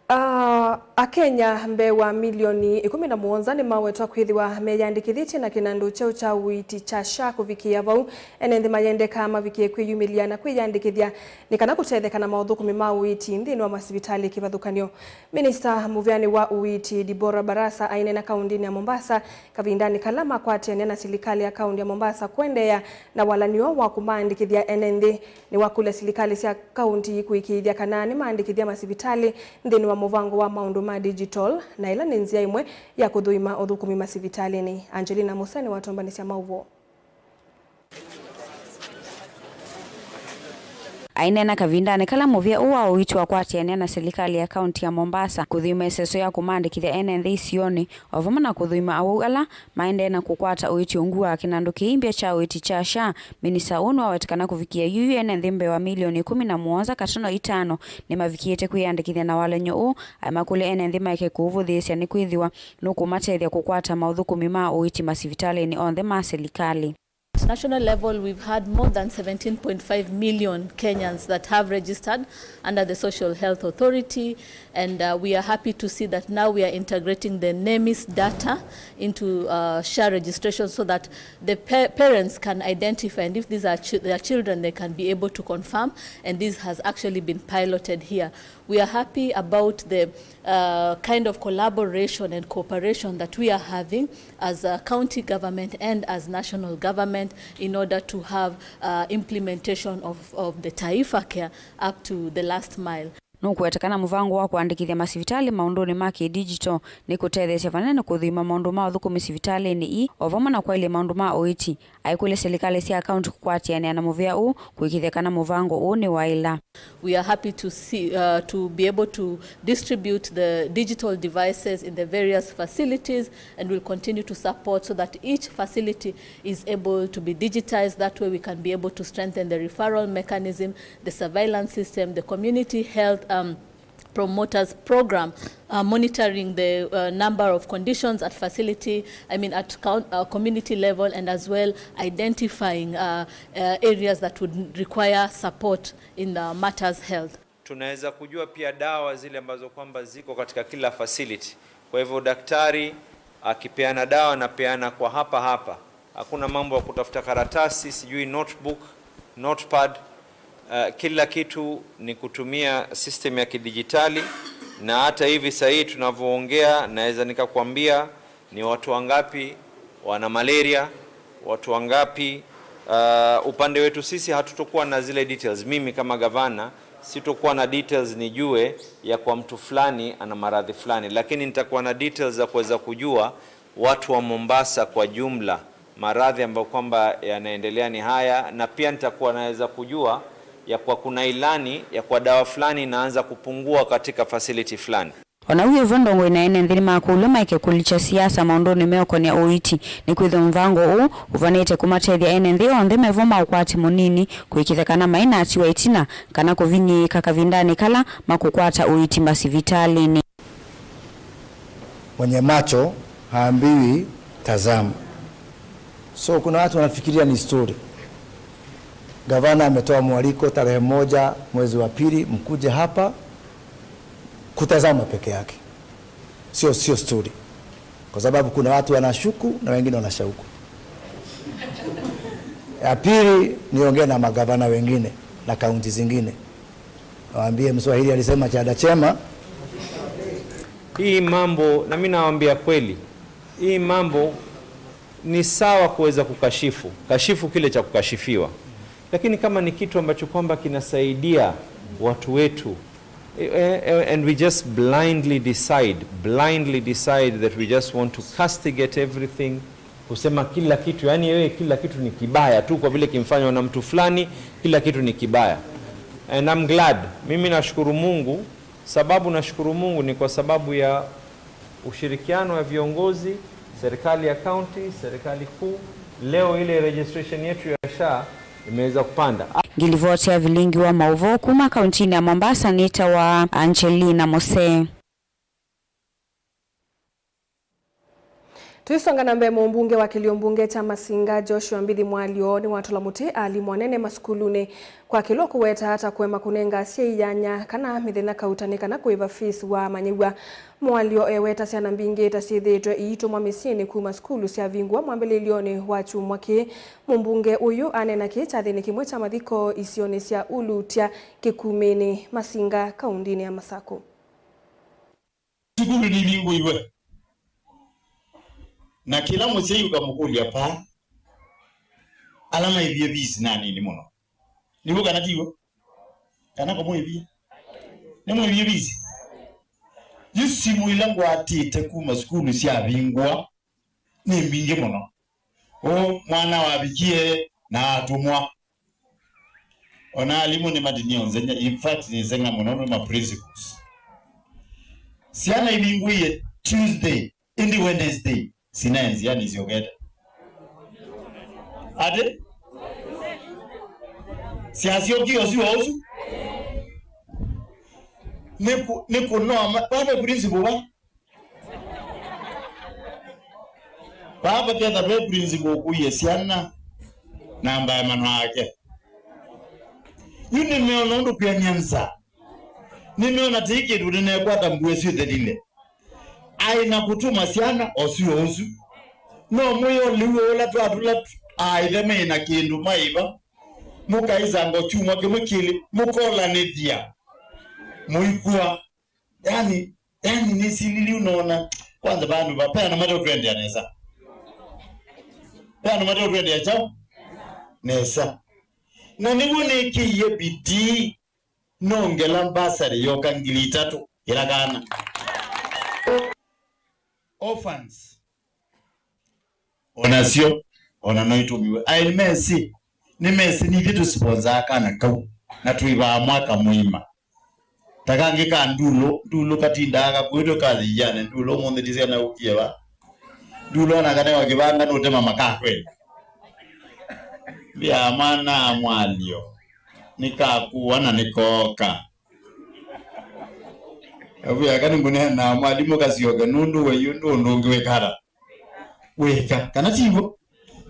Ah, Akenya mbee wa milioni ĩkũmi na mũonza nĩmawetwa kwĩthĩwa meyandĩkĩthĩtye na kĩnandũ kyeũ kya ũiiti kya SHA kũvikĩĩa vau. Ene nthĩ mayendeka mavikie kwĩyumĩlya na kwĩyandĩkĩthya nĩ kana kũtetheka na maũthũkũmi ma ũiiti nthĩnĩ wa masivitalĩ kĩvathũkany'o. Minista mũvĩanĩ wa ũiiti Deborah Barasa aineena kaũndĩnĩ ya Mombasa kavindanĩ kala makwatĩanĩa na silikalĩ ya kaũndĩ ya Mombasa kũendeea na walany'o wa kũmaandĩkĩthya ene nthĩ. Nĩwakũlya silikalĩ sya kaũntĩ kũĩkĩĩthya kana nĩmaandĩkĩthya masivitalĩ nthĩnĩ wa mũvango wa maũndũ ma digital, na ĩla nĩ nzĩa ĩmwe ya kũthũima ũthũkũmi masivitalĩnĩ. Angelina Museni watũmbanĩsya maũvoo. Aineena kavindanĩ kala mũvĩa ũũ wa ũiiti wakwatĩanĩa na silikalĩ ya kaũntĩ ya Mombasa kũthũima ĩseso ya kũmaandĩkĩthya ene nthĩ isionĩ, o vamwe na kũthũima awau ala maendee na kũkwata ũiiti ungu wa kĩnandũ kĩimbya kya ũiiti kya SHA. Minista ũũ nĩwaweta kana kũvikĩa yuyu ene nthĩ mbee wa milioni ĩkũmi na mũonza katono itano nĩmavikĩĩte kwĩyandĩkĩthya na walany'o ũũ, aimakũlya ene nthĩ maeke kũũvũthĩĩsya nĩkwĩthĩwa nũkũmatethya kũkwata maũthũkũmi ma ũiiti masivitalĩnĩ onthe ma silikalĩ. At national level, we've had more than seventeen point five million Kenyans that have registered under the Social Health Authority, and, uh, we are happy to see that now we are integrating the nemis data into, uh, SHA registration so that the pa-, parents can identify, and if these are chi-, their children, they can be able to confirm, and this has actually been piloted here. We are happy about the, uh, kind of collaboration and cooperation that we are having as a county government and as national government in order to have, uh, implementation of, of the Taifa Care up to the last mile. Nũkũweta kana mũvango wa kũandĩkĩthya masivitalĩ maũndũnĩ ma kĩdigital nĩ kũtetheesya vanene kũthũima maũndũ ma ũthũkũmi sivitalĩnĩ ii, o vamwe na kwaĩlya maũndũ ma ũiiti. Aikũlya silikalĩ sya kaũntĩ kũkwatĩanĩa na mũvĩa ũũ kũĩkĩĩthya kana mũvango ũũ nĩwaĩla. We are happy to see, uh, to be able to distribute the digital devices in the various facilities, and we'll continue to support so that each facility is able to be digitized. That way we can be able to strengthen the referral mechanism, the surveillance system, the community health, um, promoters program, uh, monitoring the, uh, number of conditions at facility, I mean at count, uh, community level, and as well identifying, uh, uh, areas that would require support in, uh, matters health. Tunaweza kujua pia dawa zile ambazo kwamba ziko katika kila facility. Kwa hivyo daktari akipeana dawa anapeana kwa hapa hapa. Hakuna mambo ya kutafuta karatasi, sijui notebook, notepad. Uh, kila kitu ni kutumia system ya kidijitali, na hata hivi sahii tunavyoongea naweza nikakwambia ni watu wangapi wana malaria, watu wangapi. Uh, upande wetu sisi hatutokuwa na zile details. Mimi kama gavana sitokuwa na details nijue ya kwa mtu fulani ana maradhi fulani, lakini nitakuwa na details za kuweza kujua watu wa Mombasa kwa jumla, maradhi ambayo kwamba yanaendelea ni haya, na pia nitakuwa naweza kujua ya kwa kuna ilani ya kwa dawa fulani inaanza kupungua katika facility fulani. O na wĩ o vo, ndongoi na ene nthĩ nĩmakũlw'a maeke kũlikya siasa maũndũnĩ meũkonĩa ũiiti, nĩkwĩthĩwa mũvango ũũ ũvanĩte kũmatethya ene nthĩ onthe me vo ma ũkwati mũnini kũĩkĩĩthya kana mainatiwa ĩtina kana kũvinyĩĩka kavindanĩ kala makũkwata ũiiti masivitalĩnĩ. Mwenye macho haambiwi tazama. So kuna watu wanafikiria ni story. Gavana ametoa mwaliko tarehe moja mwezi wa pili, mkuje hapa kutazama peke yake. Sio, sio story. Kwa sababu kuna watu wanashuku na wengine wanashauku. Ya pili, niongee na magavana wengine na kaunti zingine. Waambie Mswahili alisema, chada chema. Hii mambo, na mimi nawaambia kweli, hii mambo ni sawa kuweza kukashifu, kashifu kile cha kukashifiwa. Lakini kama ni kitu ambacho kwamba kinasaidia watu wetu, eh, eh, and we just blindly decide, blindly decide that we just want to castigate everything, kusema kila kitu, yani wewe kila kitu ni kibaya tu kwa vile kimfanywa na mtu fulani, kila kitu ni kibaya. And I'm glad. Mimi nashukuru Mungu, sababu nashukuru Mungu ni kwa sababu ya ushirikiano wa viongozi, serikali ya county, serikali kuu. Leo ile registration yetu ya SHA imeweza kupanda. Ngilivoti ya vilingi wa maũvoo kuma kauntinĩ ya Mombasa nĩtawa Angelina Mose. Tũisonga na mbee, mũmbunge wa kĩlio mbunge kya Masinga, Joshua Mbithi Mwalyo, nĩwatũla mũtĩ alimũ anene masukulunĩ kwa kĩla ũkũweta ta kũema kũnenga asyai yanya kana mĩthenya kauta nĩ kana kũĩva fees wa amanyĩw'a. Mwalyo eweta syana mbingĩ ta syĩthĩĩtwe iitũmwa mĩsyĩnĩ kuma sukulu syavingũa mwambĩlĩlyonĩ wa kyumwa kĩĩ. Mũmbunge ũyũ aneena kĩĩ kyathĩnĩ kĩmwe kya mathiko isionĩ sya Ulutya, Kĩkumĩnĩ, Masinga, kaundinĩ ya Masakũ. Sukulu nivingũiwe. Na kĩla mũsyai ũkamũkũlya, "Paa, ala maĩvie visi nĩ anini mũno." Nĩw'o kana tiw'o? Kana kũmwĩvie? Nĩmwĩvie visi? Yu simũ ila ngwatĩte kuma sukulu syavingũa nĩ mbingĩ mũno. Ũũ mwana wavikie na atũmwa. Ona alimũ nĩmatinie ũnzenya, in fact, nĩseng'a mũno nĩ ma principals. Syana ivingũie Tuesday, ĩndĩ Wednesday sinaĩ nzĩa nĩsyokete. Atĩ? Syasyokie ũsu o ũsu? Nĩ kũ-, nĩ kũnoa ma-, vave principal va? Vaa vaketha ve principal ũkũie syana na mbaemano ake. Yu nĩmeona ũndũ kwĩanĩa nza. Nĩmeona tei kĩndũ nĩnekwata mbuĩ syĩthelile. Aĩ na kũtũma syana o syũa ũsu. No mwĩo lĩu ũla twatũla aĩthe meĩ na kĩndũ maĩva. Mũkaisanga kyumwa kĩmwe kĩlĩ, mũkolanĩthya. Mũikw'a. Yani, yani nĩsilili ũnoona. Kwanza vandũ va, ve andũ mate ũtwendea nesa. Ve andũ mate ũtwendea kyaũ? Nesa. Na nĩw'o nĩkĩie bidii nongela mbasarĩ yoka ngili itatũ kĩla kana. Orphans. Onasyo, ona no itũmiwe. Aĩ nĩmesĩ, nĩmesĩ nithyĩ tũsponsaa kana kau, na tũĩvaa mwaka mũima. Ta kangĩ ka ndulũ, ndulũ katindaa kakuĩtwe kathi ianĩ, ndulũ ũmũnthĩ ti syana ũkie va. Ndulũ ona kanewa kĩvanga nũtema makakweli. Mbĩa mwana Mwalyo, nĩkakũa na nĩkooka. Avu yaka nĩngũneenaa mwalimũ kasyoke nũndũ we yu ndũ ũndũ ũngĩ wĩkata. Wĩka, kana tiw'o?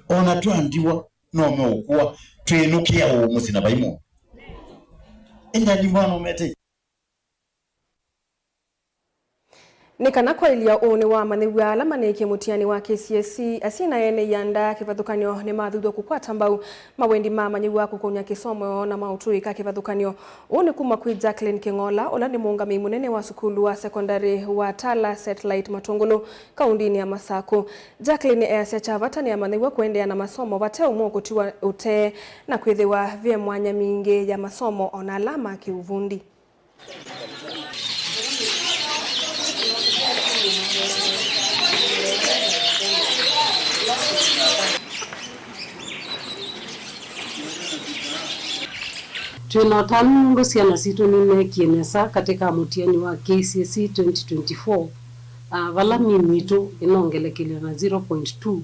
Ona twandiwa, no meũkũa, twĩnũkĩa ũũ mũsyĩ na vai mũndũ. Ĩndĩ alimũ ano mete. Nĩ kana kwaĩlya ũnĩ wa amanyĩw'a ala manĩkie mũtiani wa K C S E, asyai na ene ianda kĩvathũkany'o nĩmathuthw'a kũkwata mbau mawendi ma amanyĩw'a kũkũny'a kĩsomo na maũtũĩka kĩvathũkany'o. Ũũ nĩ kuma kwĩ Jacqueline Kĩng'ola, ũla nĩ mũũngamĩi mũnene wa sukulu wa sekondalĩ wa Tala Satellite Matũngũlũ, kaundinĩ ya Masakũ. Jacqueline easya kya vata nĩ amanyĩw'a kũendeea na masomo vate ũmwe ũkũtiwa ũtee na kwĩthĩwa ve mwanya mingĩ ya masomo ona ala ma kĩũvundi. Twĩ na ũtanu nũndũ syana sitũ nĩmeekie nesa katĩ ka mũtiani wa K C S E twenty twenty-four, a, vala mean yitũ ĩnongelekelya na zero point two,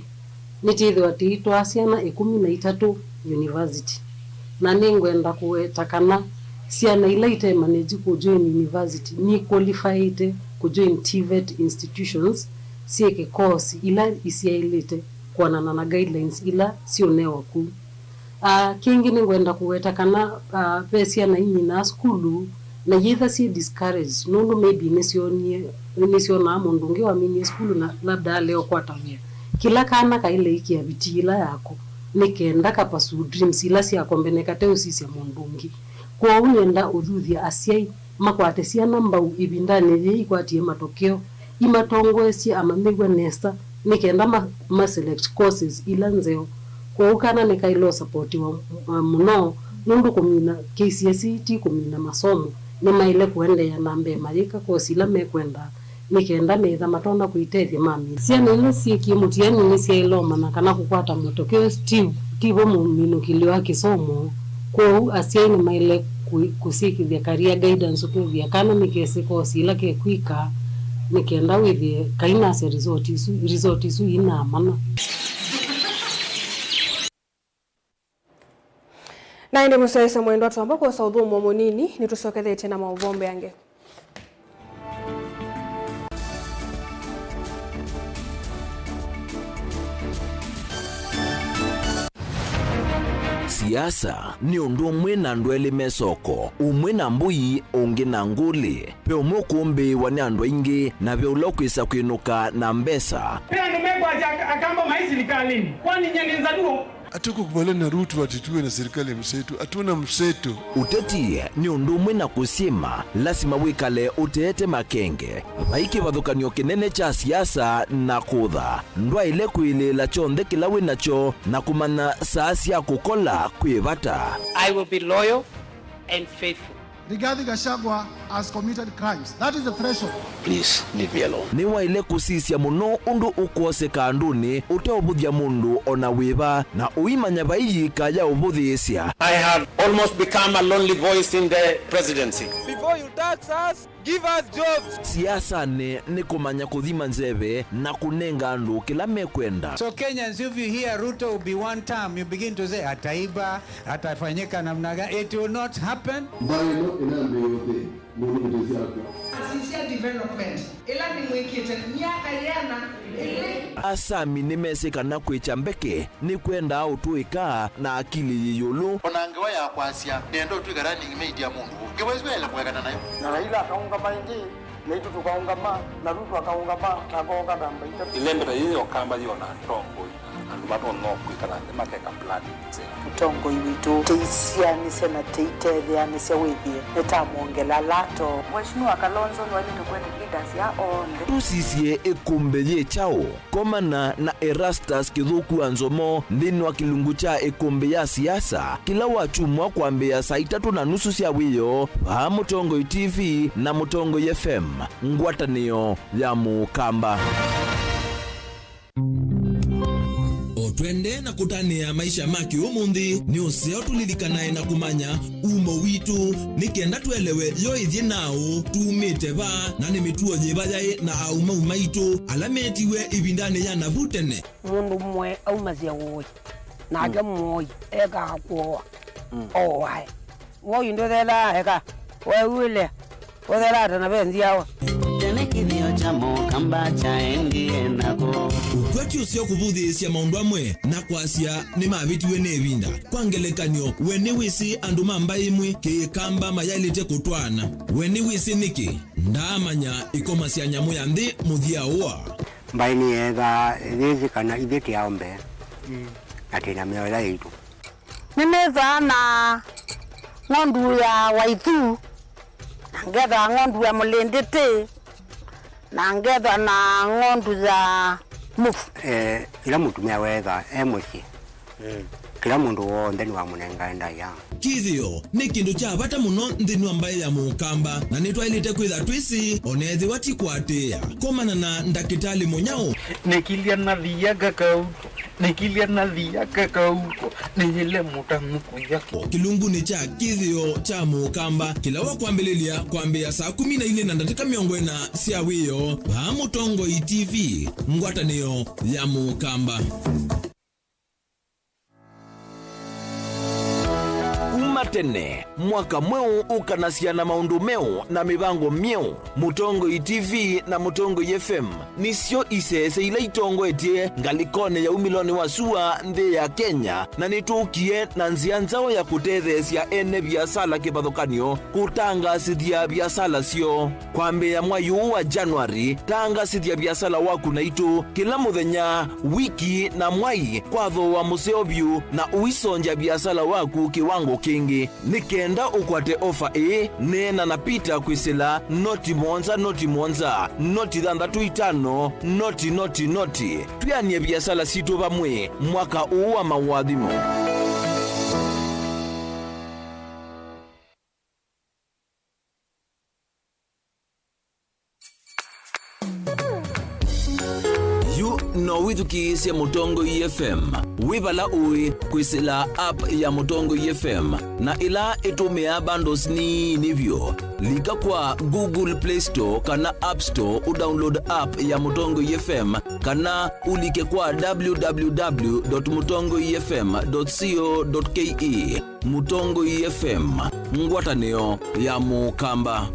nĩtwĩthĩwa tũitwaa syana ĩkũmi na itatũ yunivasiti. Na nĩngwenda kũweta kana syana ila ite manage kũjoin yunivasiti niqualifyĩte kũjoin TVET institutions syĩke course ila isyaĩlĩte kũanana na guidelines ila syũnewa kũu. Aa, kĩngĩ nĩngwenda kũweta kana, aa, ve syana iminaa sukulu na iyĩtha syĩ discouraged nũndũ maybe nĩsyonie, nĩsyonaa mũndũ ũngĩ waminie sukulu na labda alea ũkwata wĩa. Kĩla kana kaĩle ĩkĩa vitii ĩla yako nĩ kenda ka pursue dreams ila syakombeneka te ũsisya mũndũ ũngĩ. Kwoou nĩenda ũthuthya asyai makwate syana mbau ĩvindanĩ yĩĩ ikwatie matokeo, imatongoesye amanyĩw'a nesa nĩ kenda ma, ma select courses ila nzeo. Kwoou kana nĩkaĩle ũsapotiwa, uh, mũno nũndũ kũmina K C S E ti kũmina masomo, nĩmaĩle kũendeea na mbee mayĩka kosi ila mekwenda nĩ kenda meĩtha matonya kwĩtethya mamina. Syana ila syĩkie mũtiani nĩsyaĩle ũmanya kana kũkwata matokeo ti, tivo mũminũkĩlyo wa kĩsomo. Kwoou asyai nĩmaĩle kũ, kũsyĩkĩthya career guidance ũkethĩa kana nĩkesĩ kosi ĩla kekwĩka nĩ kenda wĩthĩe kainasya result isu, result isu ina mana. Na ĩndĩ mũsyaĩĩsya mwendwa, twamba kwosa ũthũmũo mũnini, nĩtũsyokethetye na maũvoo mbeange. Siasa nĩ ũndũ ũmwe na andũ elĩ me soko, ũmwe na mbũi, ũngĩ na ngũlĩ. Ve ũmwe ũkũmbĩĩwa nĩ andũ aingĩ, na ve ũla ũkwĩsa kwĩnũka na mbesa. Ve andũ mekwasya Akamba maĩ silikalĩnĩ, kwani nyie nĩ Nzaluo? Hatukukubaliana na Ruto ati tuwe na serikali ya mseto. Hatuna mseto. Ũteti nĩ ũndũ ũmwe na kũsyĩma, lasima wĩkale ũteete makenge. Vai kĩvathũkany'o kĩnene kya siasa na kũtha. Ndwaĩle kwĩlĩĩla kyonthe kĩla wĩ nakyo na kũmanya saa sya kũkola kwĩ vata. I will be loyal and faithful. Rigathi Gachagua has committed crimes. That is the threshold. Please leave me alone. Nĩwaĩle kũsisya mũno ũndũ ũkwoseka andũnĩ ũteũvũthya mũndũ o na wĩva, na ũimanya vai yĩika ya ũvũthĩĩsya. I have almost become a lonely voice in the presidency. Before you tax us, give us jobs. Siasanĩ nĩ kũmanya kũthima nzeve na kũnenga andũ kĩla mekwenda. So Kenyans, if you hear Ruto will be one term, you begin to say, "Ataiba, atafanyika namna gani?" It will not happen. Mbaĩ ĩno ĩnambĩĩa ũthĩ mũndũ mĩtĩ syakwa. Asisya development ĩla nĩmwĩkĩte myaka yĩana ĩlĩ. Asami nĩmesĩ kana kwĩkya mbeke nĩkwendaa ũtũĩka na akili yĩ ĩũlũ. O na ngewa ya kwasya, "Nĩenda ũtw'ĩka running mate ya mũndũ ũũ," ngewa ĩsu yaĩle kũekana nayo. Na Raila akaũngama ĩngĩ, naitũ tũkaũngama, na Ruto akaũngama, na akooka namba itatũ. Ĩlembe ta yĩĩ ya Ũkamba yĩ o na atongoi, andũ matonya kwĩkala nthĩ makeka plan nzĩa. Mũtongoi witũ, tĩisyaanĩsya na tĩitetheanĩsya wĩthĩe nĩtamwongela lato. Mheshimiwa Kalonzo nĩwaĩlĩte kwete leaders ya onthe. Tũsisye ĩkũmbĩ yĩ kyaũ? Komana na Erastus Kĩthũku wa Nzomo nthĩnĩ wa kĩlungu kya ĩkũmbĩ ya siasa kĩla wakyumwa kwambĩĩa saa itatũ na nusu sya wĩoo vaa Mũtongoi T V na Mũtongoi F M, ngwatanĩo ya Mũkamba. O twendee na kũtanĩa maisha ma kĩũmũnthĩ, nĩ ũseo tũlilikanae na kũmanya umo witũ, nĩ kenda twelewe yo ĩthyĩ naaũ, tumĩte va, na nĩ mĩtuo yĩva yaĩ na aumau maitũ ala meetiwe ĩvindanĩ ya navu tene. Mũndũ ũmwe aumasya ũĩ, nake mũoi ekaa kũoa, ooae. Woi ndũthelaa eka, weũĩle, ũthelaa ta na ve nzyawa. Tene kĩthĩo kya Mũkamba kyaendie nako. Ũkwati ũseo kũvũthĩĩsya maũndũ amwe na kwasya nĩmavĩtiwe nĩ ĩvinda. Kwa ngelekany'o, we nĩwĩsĩ andũ ma mbaĩ ĩmwe Kĩkamba mayaĩlĩte kũtwaana? We nĩwĩsĩ nĩkĩ? Ndaamanya ĩkoma sya nyamũ ya nthĩ mũthya ũa. Mbaĩ nĩyeethaa yĩsĩ kana ithyĩ tĩ aũmbe, na twĩ na mĩao ĩla yaitũ. Nĩnĩthaa na ng'ondu ya Waithu, na ngethaa ng'ondu ya Mũlĩndĩtĩ, na ngethaa na ng'ondu ya Mũvu. Eh, ĩla mũtumĩa weethaa e mũsyĩ, kĩla mũndũ w'onthe nĩwamũnengae ndaĩa. Kĩthĩo nĩ kĩndũ kya vata mũno nthĩnĩ wa mbaĩ ya Mũkamba, na nĩtwaĩlĩte kwĩtha twĩsĩ, o na ethĩwa ti kũatĩĩa. Komana na Ndakĩtalĩ Mũnyaũ. Nĩkilya nathia kakauko, nĩkilya nathia kakauko, nĩyĩle mũtanu kũya. Kĩlungunĩ kya Kĩthĩo kya Mũkamba, kĩla wakwambĩlĩlya kwambĩĩa saa kũmi na ilĩ na ndatĩka mĩongo ĩna sya wĩoo, vaa Mũtongoi T V, ngwatanĩo ya Mũkamba. Kuma tene, mwaka mweũ ũkanasya na maũndũ meũ na mĩvango myeũ. Mũtongoi T V na Mũtongoi F M nĩsyo isese ila itongoetye ngalĩkonĩ ya umĩlonĩ wa sua nthĩ ya Kenya, na nĩtũkie na nzĩa nzaũ ya kũtetheesya ene viasala kĩvathũkany'o kũtangaasĩthya viasala syoo. Kwambĩĩa mwai ũũ wa January, tangaasĩthya viasala waku naitũ kĩla mũthenya, wiki, na mwai kwa thooa mũseo vyũ, na ũisongya viasala waku kĩwango kĩngĩ. Nĩ kenda ũkwate ofa ĩĩ, neena na Peter kwĩsĩla noti mũonza, noti mũonza, noti thanthatũ itano, noti, noti, noti. Twĩanĩe viasala sitũ vamwe mwaka ũũ wa maũathimo. Yu no wĩthukĩĩsye Mũtongoi F M wĩ vala ũĩ kwĩsĩla app ya Mũtongoi F M, na ĩla ĩtũmĩaa bundles nini vyũ. Lika kwa Google Play Store kana App Store ũdownload app ya Mũtongoi F M, kana ũlike kwa w w w dot mũtongoi f m dot co dot k e. Mũtongoi F M, ngwatanĩo ya Mũkamba.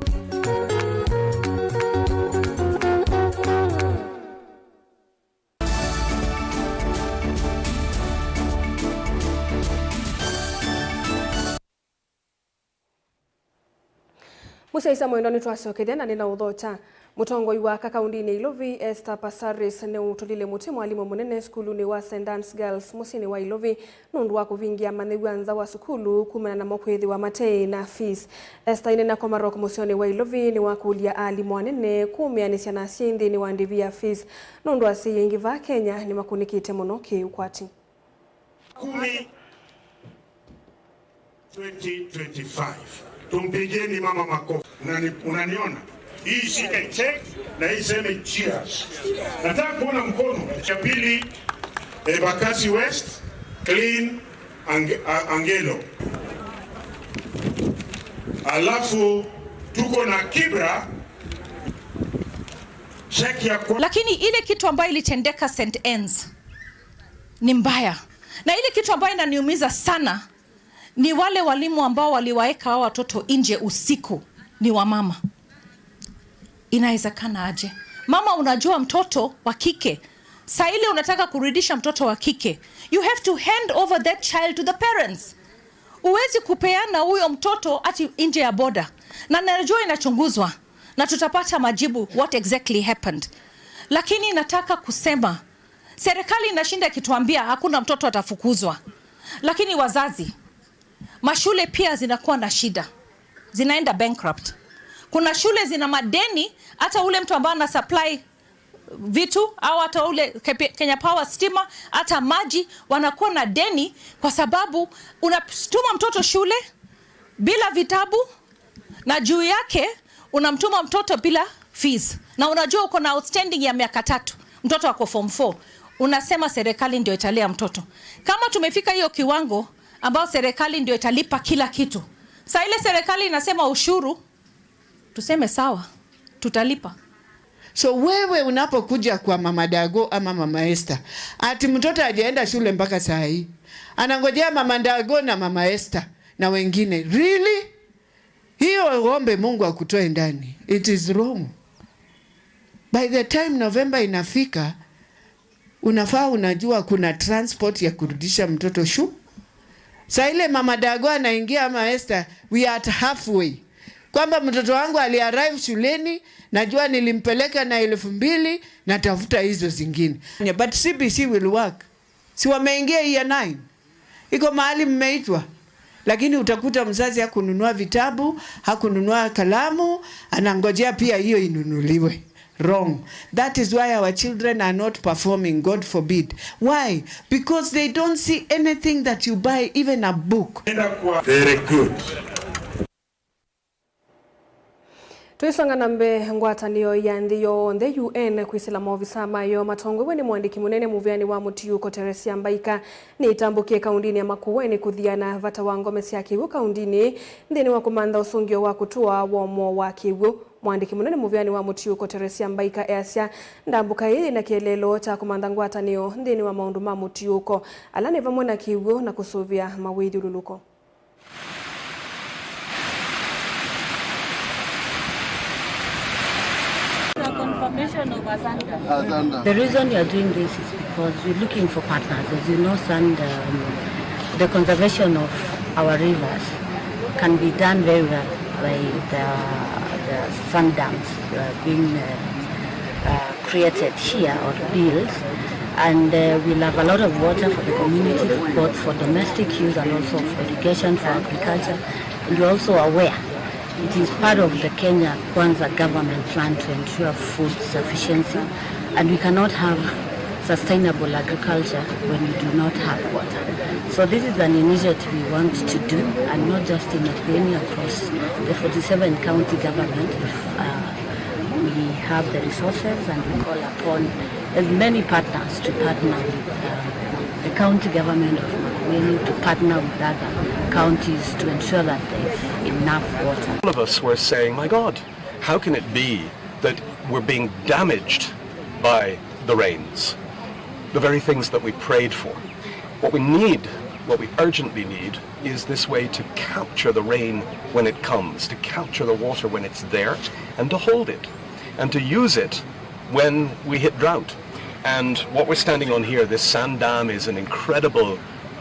Mũsyaĩĩsya mwendwa, nĩtwasyokethya na nĩnaũthokya. Mũtongoi wa aka kaũndĩnĩ ya Ilovi, Esther Passaris, nĩũtũlile mũtĩ mwalimũ mũnene sukulunĩ wa Saint Anne's Girls mũsyĩnĩ wa Ilovi nũndũ wa kũvingĩa amanyĩw'a nza wa sukulu kumana namo kwĩthĩwa mateĩ na fees. Esther aineena Komarok mũsyĩnĩ wa Ilovi nĩwakũlya alimũ anene kũmĩanĩsya na asyai nthĩnĩ wa ndĩvi ya fees nũndũ asyai aingĩ vaa Kenya nĩmakũnĩkĩte mũno kĩ-ũkwati. Kumi, twenty twenty-five. Tumpigieni mama makofi. Unani-, unaniona? Hii shika check na hii seme cheers. Nataka kuona mkono. Cha pili, Embakasi West, Clean, Ange-, A-, Angelo. Alafu tuko na Kibra, check ya kwa- Lakini ile kitu ambayo ilitendeka Saint Anne's ni mbaya. Na ile kitu ambayo inaniumiza sana ni wale walimu ambao waliwaeka hao watoto nje usiku ni wamama. Inawezekana aje? Mama, unajua mtoto wa kike, saa ile unataka kurudisha mtoto wa kike, you have to hand over that child to the parents. Huwezi kupeana huyo mtoto ati nje ya boda. Na najua inachunguzwa na tutapata majibu what exactly happened. Lakini nataka kusema, serikali inashinda ikituambia hakuna mtoto atafukuzwa. Lakini wazazi, mashule pia zinakuwa na shida. Zinaenda bankrupt. Kuna shule zina madeni, hata ule mtu ambaye ana supply vitu, au hata ule Kepe-, Kenya Power stima, hata maji, wanakuwa na deni kwa sababu unatuma mtoto shule bila vitabu, na juu yake unamtuma mtoto bila fees. Na unajua uko na outstanding ya miaka tatu, mtoto ako form four. Unasema serikali ndio italea mtoto. Kama tumefika hiyo kiwango ambao serikali ndio italipa kila kitu, saa ile serikali inasema ushuru, tuseme sawa, tutalipa. So wewe unapokuja kwa Mama Dago ama Mama Esther, ati mtoto hajaenda shule mpaka saa hii, anangojea Mama Dago na Mama Esther na wengine. Really? Hiyo uombe Mungu akutoe ndani. It is wrong. By the time November inafika, unafaa unajua kuna transport ya kurudisha mtoto shu. Saa ile Mama Dago anaingia ama Esther, we are at halfway. Kwamba mtoto wangu aliarrive shuleni, najua nilimpeleka na elfu mbili, natafuta hizo zingine. But C B C will work. Si wameingia year nine? Iko mahali mmeitwa? Lakini utakuta mzazi hakununua vitabu, hakununua kalamu, anangojea pia hiyo inunuliwe. Wrong. That is why our children are not performing, God forbid. Why? Because they don't see anything that you buy, even a book. Very good. Tũisonga na mbee, ngwatanĩo ya nthĩ yonthe, U N, kwĩsĩla maovisa mayo matongoew'e nĩ mũandĩki mũnene mũvĩanĩ wa mũtiũko Teresia Mbaika nĩĩtambũkie kaũndĩnĩ ya Makueni kũthiana vata wa ngome sya kĩw'ũ kaũndĩnĩ nthĩnĩ wa kũmantha ũsũngĩo wa kũtũa womũ wa kĩw'ũ. Mũandĩki mũnene mũvĩanĩ wa mũtiũko Teresia Mbaika easya ndambũka ĩĩ yĩna kĩeleelo kya kũmantha ngwatanĩo nthĩnĩ wa maũndũ ma mũtiũko, ala nĩ vamwe na kĩw'ũ na kũsũvĩa mawĩthyũlũlũko. The confirmation of Asanda. The reason we are doing this is because we're looking for partners. As you know, sand, um, the conservation of our rivers can be done very well by the, the sand dams, uh, being, uh, uh, created here or built, and, uh, we'll have a lot of water for the community, both for domestic use and also for irrigation, for agriculture. And you're also aware it is part of the Kenya Kwanza government plan to ensure food sufficiency, and we cannot have sustainable agriculture when we do not have water. So this is an initiative we want to do, and not just in Makueni, across the forty-seven county government. If, uh, we have the resources and we call upon as many partners to partner with, uh, the county government of Makueni, to partner with other counties to ensure that there is enough water. All of us were saying, "My God, how can it be that we're being damaged by the rains? The very things that we prayed for." What we need, what we urgently need, is this way to capture the rain when it comes, to capture the water when it's there, and to hold it, and to use it when we hit drought. And what we're standing on here, this sand dam, is an incredible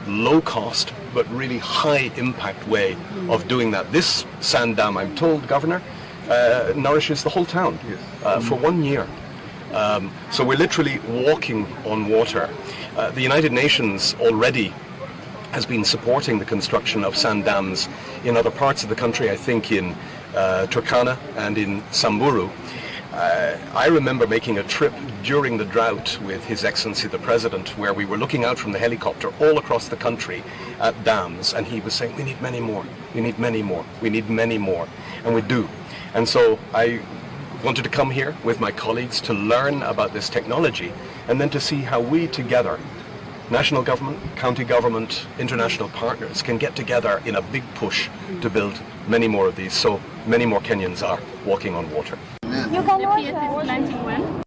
low cost but really high impact way of doing that. This sand dam, I'm told, Governor, uh, nourishes the whole town uh, for one year. Um, so we're literally walking on water. Uh, the United Nations already has been supporting the construction of sand dams in other parts of the country, I think in uh, Turkana and in Samburu. Uh, I remember making a trip during the drought with His Excellency the President, where we were looking out from the helicopter all across the country at dams, and he was saying, "We need many more, we need many more, we need many more," and we do. And so I wanted to come here with my colleagues to learn about this technology and then to see how we together, national government, county government, international partners, can get together in a big push to build many more of these. So many more Kenyans are walking on water. You can watch us.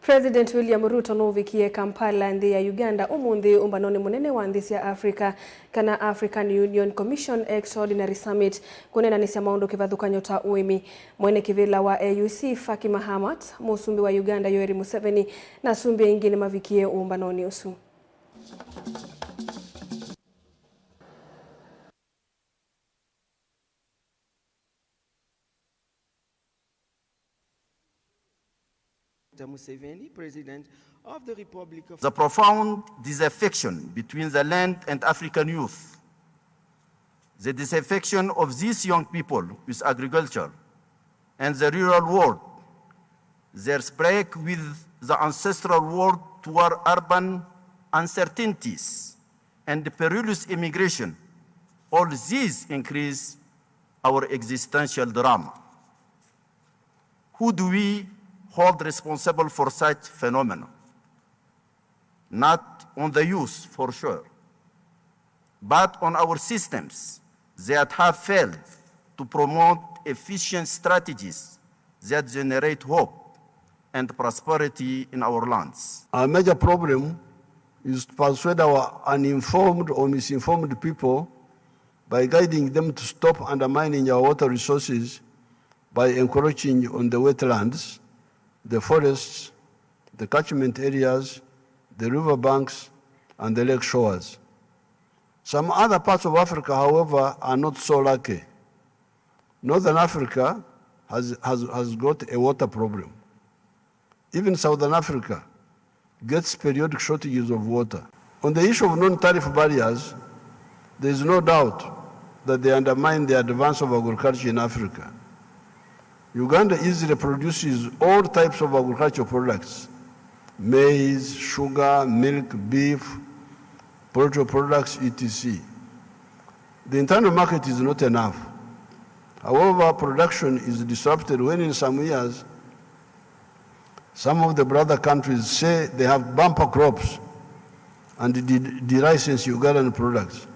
President William Ruto nũvikie Kampala, nthĩ ya Uganda, ũmũnthĩ ũmbanonĩ mũnene wa nthĩ sya Africa, kana African Union Commission Extraordinary Summit, kũneenanĩsya maũndũ kĩvathũkany'o ta ũĩmi. Mwene kĩvĩla wa A U C, Faki Mahamat, mũsumbĩ wa Uganda, Yoweri Museveni, na asumbĩ aingĩ nĩmavikie ũmbanonĩ ũsu. Museveni, President of the Republic of The profound disaffection between the land and African youth, the disaffection of these young people with agriculture and the rural world, their break with the ancestral world toward urban uncertainties, and perilous immigration, all these increase our existential drama. Who do we hold responsible for such phenomena? Not on the youth, for sure, but on our systems that have failed to promote efficient strategies that generate hope and prosperity in our lands. Our major problem is to persuade our uninformed or misinformed people by guiding them to stop undermining our water resources by encroaching on the wetlands, the forests, the catchment areas, the river banks, and the lake shores. Some other parts of Africa, however, are not so lucky. Northern Africa has, has, has got a water problem. Even Southern Africa gets periodic shortages of water. On the issue of non-tariff barriers, there is no doubt that they undermine the advance of agriculture in Africa. Uganda easily produces all types of agricultural products: maize, sugar, milk, beef, poultry products, et cetera. The internal market is not enough. However, production is disrupted when in some years some of the brother countries say they have bumper crops and de-, de-license Ugandan products.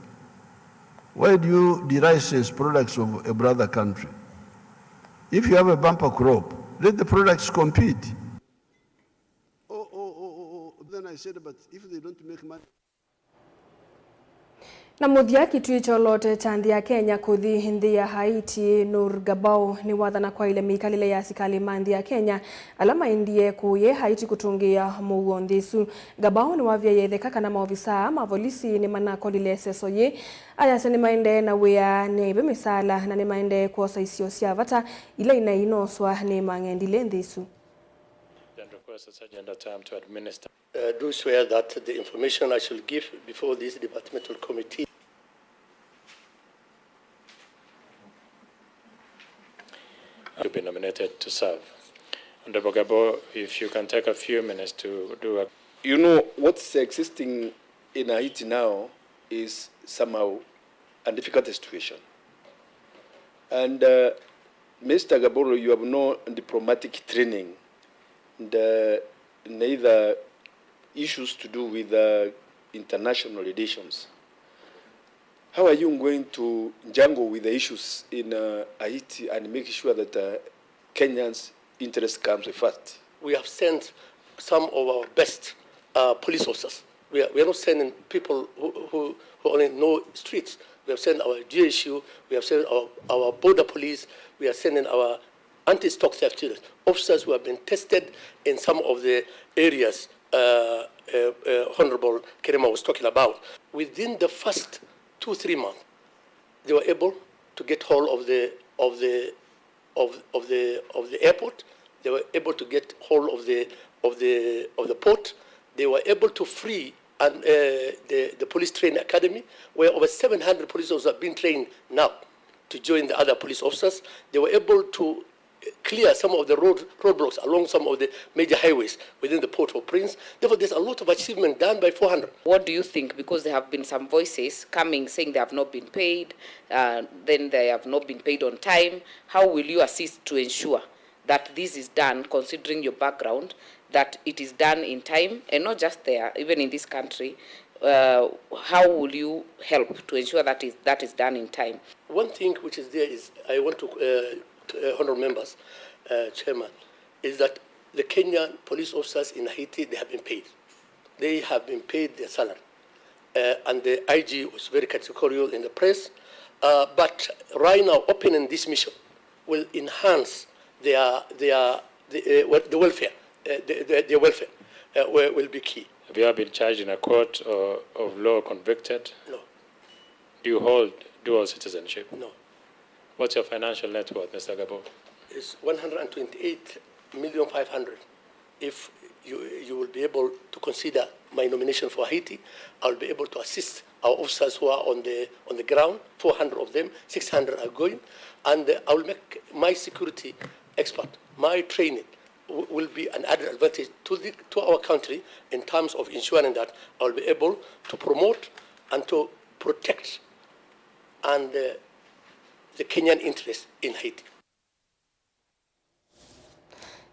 Why do you de-license products of a brother country? If you have a bumper crop, let the products compete. Oh, oh, oh, oh, oh. Then I said, but if they don't make money. Na mũthya, kĩtuĩ kyoloote kya nthĩ ya Kenya kũthi nthĩ ya Haiti, Nour Gabao nĩwathana kwaĩlya mĩkalĩle ya asikalĩ ma nthĩ ya Kenya ala maendie kũũ Haiti kũtũngĩĩa mũuo nthĩ ĩsu. Gabao nĩwavyaĩe ĩtheka kana maovisaa ma volisi nĩmanakolile ĩseso yĩĩ. Ayasya nĩmaendee na wĩa, nĩaĩve mĩsaala na nĩmaendee kwosa isio sya vata ila inaĩ inooswa nĩ mang'endilĩ nthĩ ĩsu. And request the Sergeant at Arms to administer. Uh, do swear that the information I shall give before this departmental committee. To be nominated to serve. Honorable Gabo, if you can take a few minutes to do a You know, what's existing in Haiti now is somehow a difficult situation. And, uh, Mister Gaboro, you have no diplomatic training, and, uh, neither issues to do with, uh, international relations. How are you going to jungle with the issues in, uh, Haiti and make sure that, uh, Kenyans' interest comes first? We have sent some of our best, uh, police officers. We are, we are not sending people who, who, who only know streets. We have sent our G S U, we have sent our, our border police, we are sending our anti-stock theft units, officers who have been tested in some of the areas, uh, uh, uh, Honorable Kerima was talking about. Within the first two, three months, they were able to get hold of the of the of, of the of the airport. They were able to get hold of the of the of the port. They were able to free and uh, the the police training academy, where over seven hundred police officers have been trained now to join the other police officers. They were able to clear some of the road roadblocks along some of the major highways within the Port of Prince. Therefore, there's a lot of achievement done by four hundred. What do you think? Because there have been some voices coming saying they have not been paid, uh, then they have not been paid on time. How will you assist to ensure that this is done, considering your background, that it is done in time, and not just there, even in this country? Uh, how will you help to ensure that is, that is done in time? One thing which is there is, I want to, uh, to, uh, honorable members, uh, chairman, is that the Kenyan police officers in Haiti, they have been paid. They have been paid their salary. Uh, and the I G was very categorical in the press. Uh, but right now, opening this mission will enhance their, their, the, uh, wel- the welfare. Uh, the, the, their welfare uh, will, will be key. Have you ever been charged in a court or of law convicted? No. Do you hold dual citizenship? No. What's your financial net worth, Mister Gabo? It's one hundred twenty-eight million five hundred. If you, you will be able to consider my nomination for Haiti, I will be able to assist our officers who are on the, on the ground, four hundred of them, six hundred are going, and uh, I will make my security expert, my training w- will be an added advantage to, the, to our country in terms of ensuring that I will be able to promote and to protect and uh, the Kenyan interest in Haiti.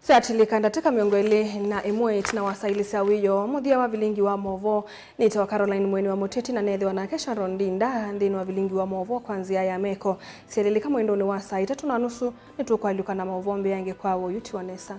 Syatilĩka ndatĩka mĩongo ĩlĩ na ĩmwe ĩtina wa saa ilĩ sya wĩoo, mũthya wa vilingi wa maũvoo. Nĩtawa Caroline Mweni wa Mũteti na neethĩwa nake Sharon Ndinda nthĩnĩ wa vilingi wa maũvoo kwa nzĩa ya meko. Syalĩlĩka mwendonĩ wa saa itatũ na nusu, nĩtũkwalyũka na maũvoo mbĩange kwa w'o yu tiwa nesa.